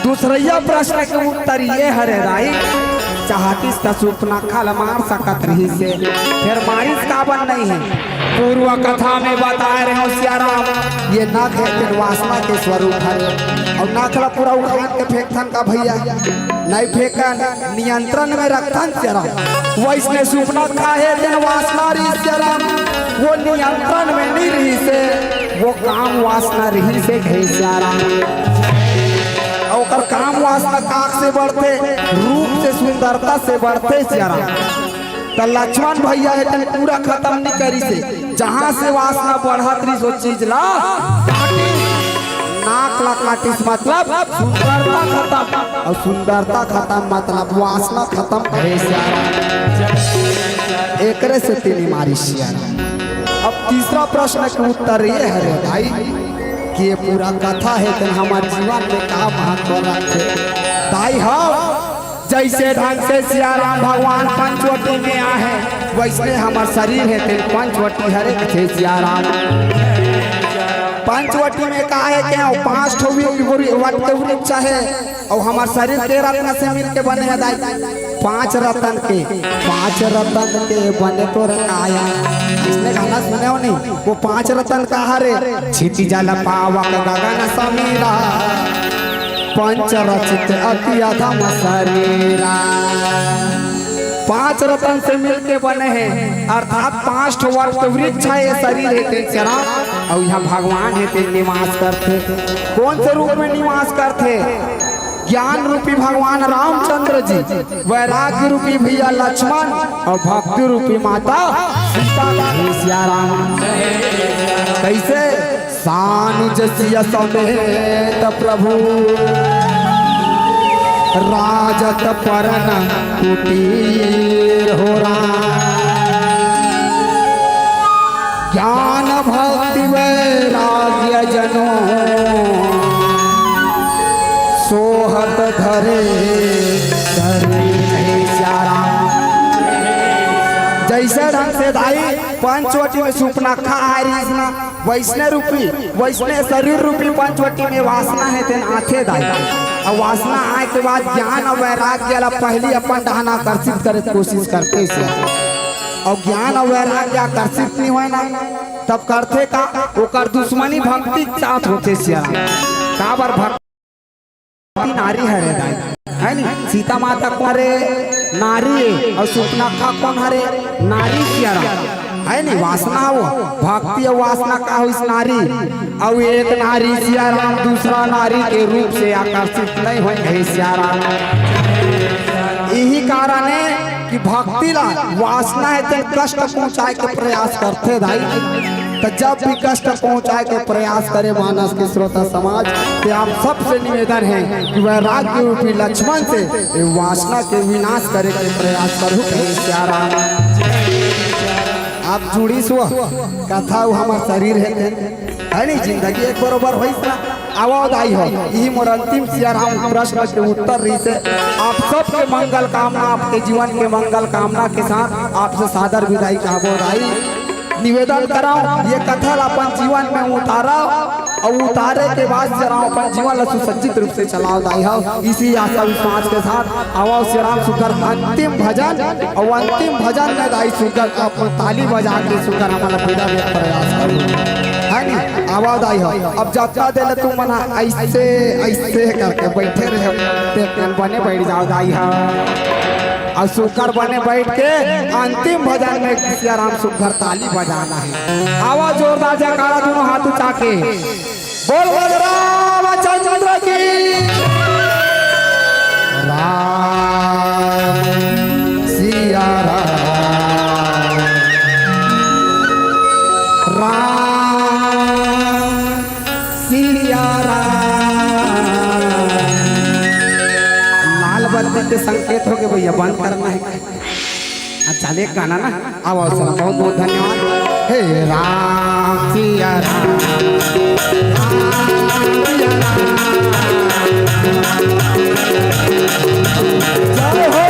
दूसरइया प्रश्न के उत्तर ये हरे दाई, चाहतिस त सुपनखा ल मार सकत रहिस हे, फेर मारिस काबर नहीं हे? पूर्व कथा में बताए रहे हो सियाराम, ये नख हे तेन वासना के स्वरूप हरे। अउ नख ल पूरा उखाड़ के फेंकथन का भइया? नहीं फेंकन, नियंत्रण में रखथन सियाराम। वइसने सुपनखा हे तेन वासना रहिस सियाराम, वो नियंत्रण में नहीं रहिस हे, वो काम वासना रहिस हे कहे सियाराम। अउ ओकर काम वासना काख से बढ़थे, रूप से, सुंदरता से बढ़थे सियाराम। त लक्ष्मण भइया हे तेन पूरा खतम नहीं करिस हे, जहां से वासना बढ़त रहिस ओ चीज ला काटिस। नाक ला काटिस मतलब सुंदरता खतम, अउ सुंदरता खतम मतलब वासना खतम कहे सियाराम। एकरे सेती नहीं मारिस सियाराम। अब तीसरा प्रश्न के उत्तर ये हरे दाई कि ये पूरा कथा हे तेन हमर जीवन में का महत्व रखथे? दाई हो, जइसे ढंग से सियाराम भगवान पंचवटी में आहे, वइसने हमर शरीर हे तेन पंचवटी हरे कथे सियाराम। पंचवटी में का हे के अउ पांच ठो वृ-, वृ-, वट के वृक्ष हे, अउ हमर शरीर के रत्न से मिल के बने हे दाई। पांच रतन के, पांच रतन के बने तोर काया। अइसने गाना सुने हो नहीं? वो पांच रतन का हरे, क्षिति जल पावक गगन समीरा, पंच रचित अति अधम शरीरा। पांच रतन से मिलके बने हे, अर्थात पांच ठो वट के वृक्ष हे, ये शरीर हे तेन सियाराम, अउ इहां भगवान हे तेन निवास करथे। कोन से रूप में निवास करथे? ज्ञान रूपी भगवान रामचंद्र जी, वैराग्य रूपी भइया लक्ष्मण अउ भक्ति रूपी माता सीता। हे सियाराम। कइसे? सानुज सिय समेत प्रभु राजत परन कुटीर हो राम। ज्ञान भक्ति वैराग्य जनो सोहत धरे धरे। हे सियाराम। जइसे ढंग से दाई पंचवटी में सुपनखा आय रहिस ना, वइसने रूपी, वइसने शरीर रूपी पंचवटी में वासना हे तेन आथे दाई। अउ वासना आय के बाद ज्ञान अउ वैराग्य ला पहिली अपन डहन आकर्षित करे के कोशिश करथे सियाराम। अउ ज्ञान अउ वैराग्य आकर्षित नहीं होय ना, तब करथे का? ओकर दुश्मनी भक्ति के साथ होथे सियाराम। काबर? भक्ति नारी हरे दाई, हे नी? सीता माता कोन हरे? नारी हे। अउ सुपनखा कोन हरे? नारी सियाराम, हे नी? वासना हो, भक्ति अउ वासना का होइस? नारी। अउ एक नारी सियाराम दूसरा नारी के रूप से आकर्षित नहीं होय हे सियाराम। इही कारण हे कि भक्ति ला वासना हे तेन कष्ट पहुंचाय के प्रयास करथे दाई। त जब भी कष्ट पहुंचाय के प्रयास करे मानस के श्रोता समाज, ते आप सबसे निवेदन हे कि वैराग्य रूपी लक्ष्मण से ये वासना के विनाश करे के प्रयास करहू कहे सियाराम। आप जुड़िस हो, कथा अउ हमर शरीर हे तेन, हे नी? जिंदगी एक बरोबर होइस ना। आवव दाई हो, इही मोर अंतिम सियाराम प्रश्न के उत्तर रहिस हे। आप सबके मंगल कामना, आपके जीवन के मंगल कामना के साथ आपसे सादर विदाई चाहबो दाई। निवेदन करव, ये कथा ला अपन जीवन में उतारव अउ उतारे के बाद सियाराम अपन जीवन ला सुसज्जित रूप से चलाव दाई हो। इसी आशा विश्वास के साथ आवव सियाराम सुघर अंतिम भजन, अउ अंतिम भजन में दाई सुघर अपन ताली बजा के सुघर हमन ला विदा दे प्रयास करो, हे नी? आवव दाई हो, अब जतका देर ले तुमन अइसे अइसे करके बइठे रहे, ते बने बइठ जाव दाई हो। अउ सुघर बने बइठ के अंतिम भजन में सियाराम सुघर ताली बजाना हे। आवव जोरदार जयकारा, दूनों हाथ उठा के। बोल बोल रामचंद्र की। राम सिया राम, राम सिया राम। लाल बत्ती के संकेत होगे भइया, बंद करना हे। अच्छा, ले गाना ना, आवव, बहुत बहुत धन्यवाद। हे राम सिया राम, राम सिया राम। जय हो।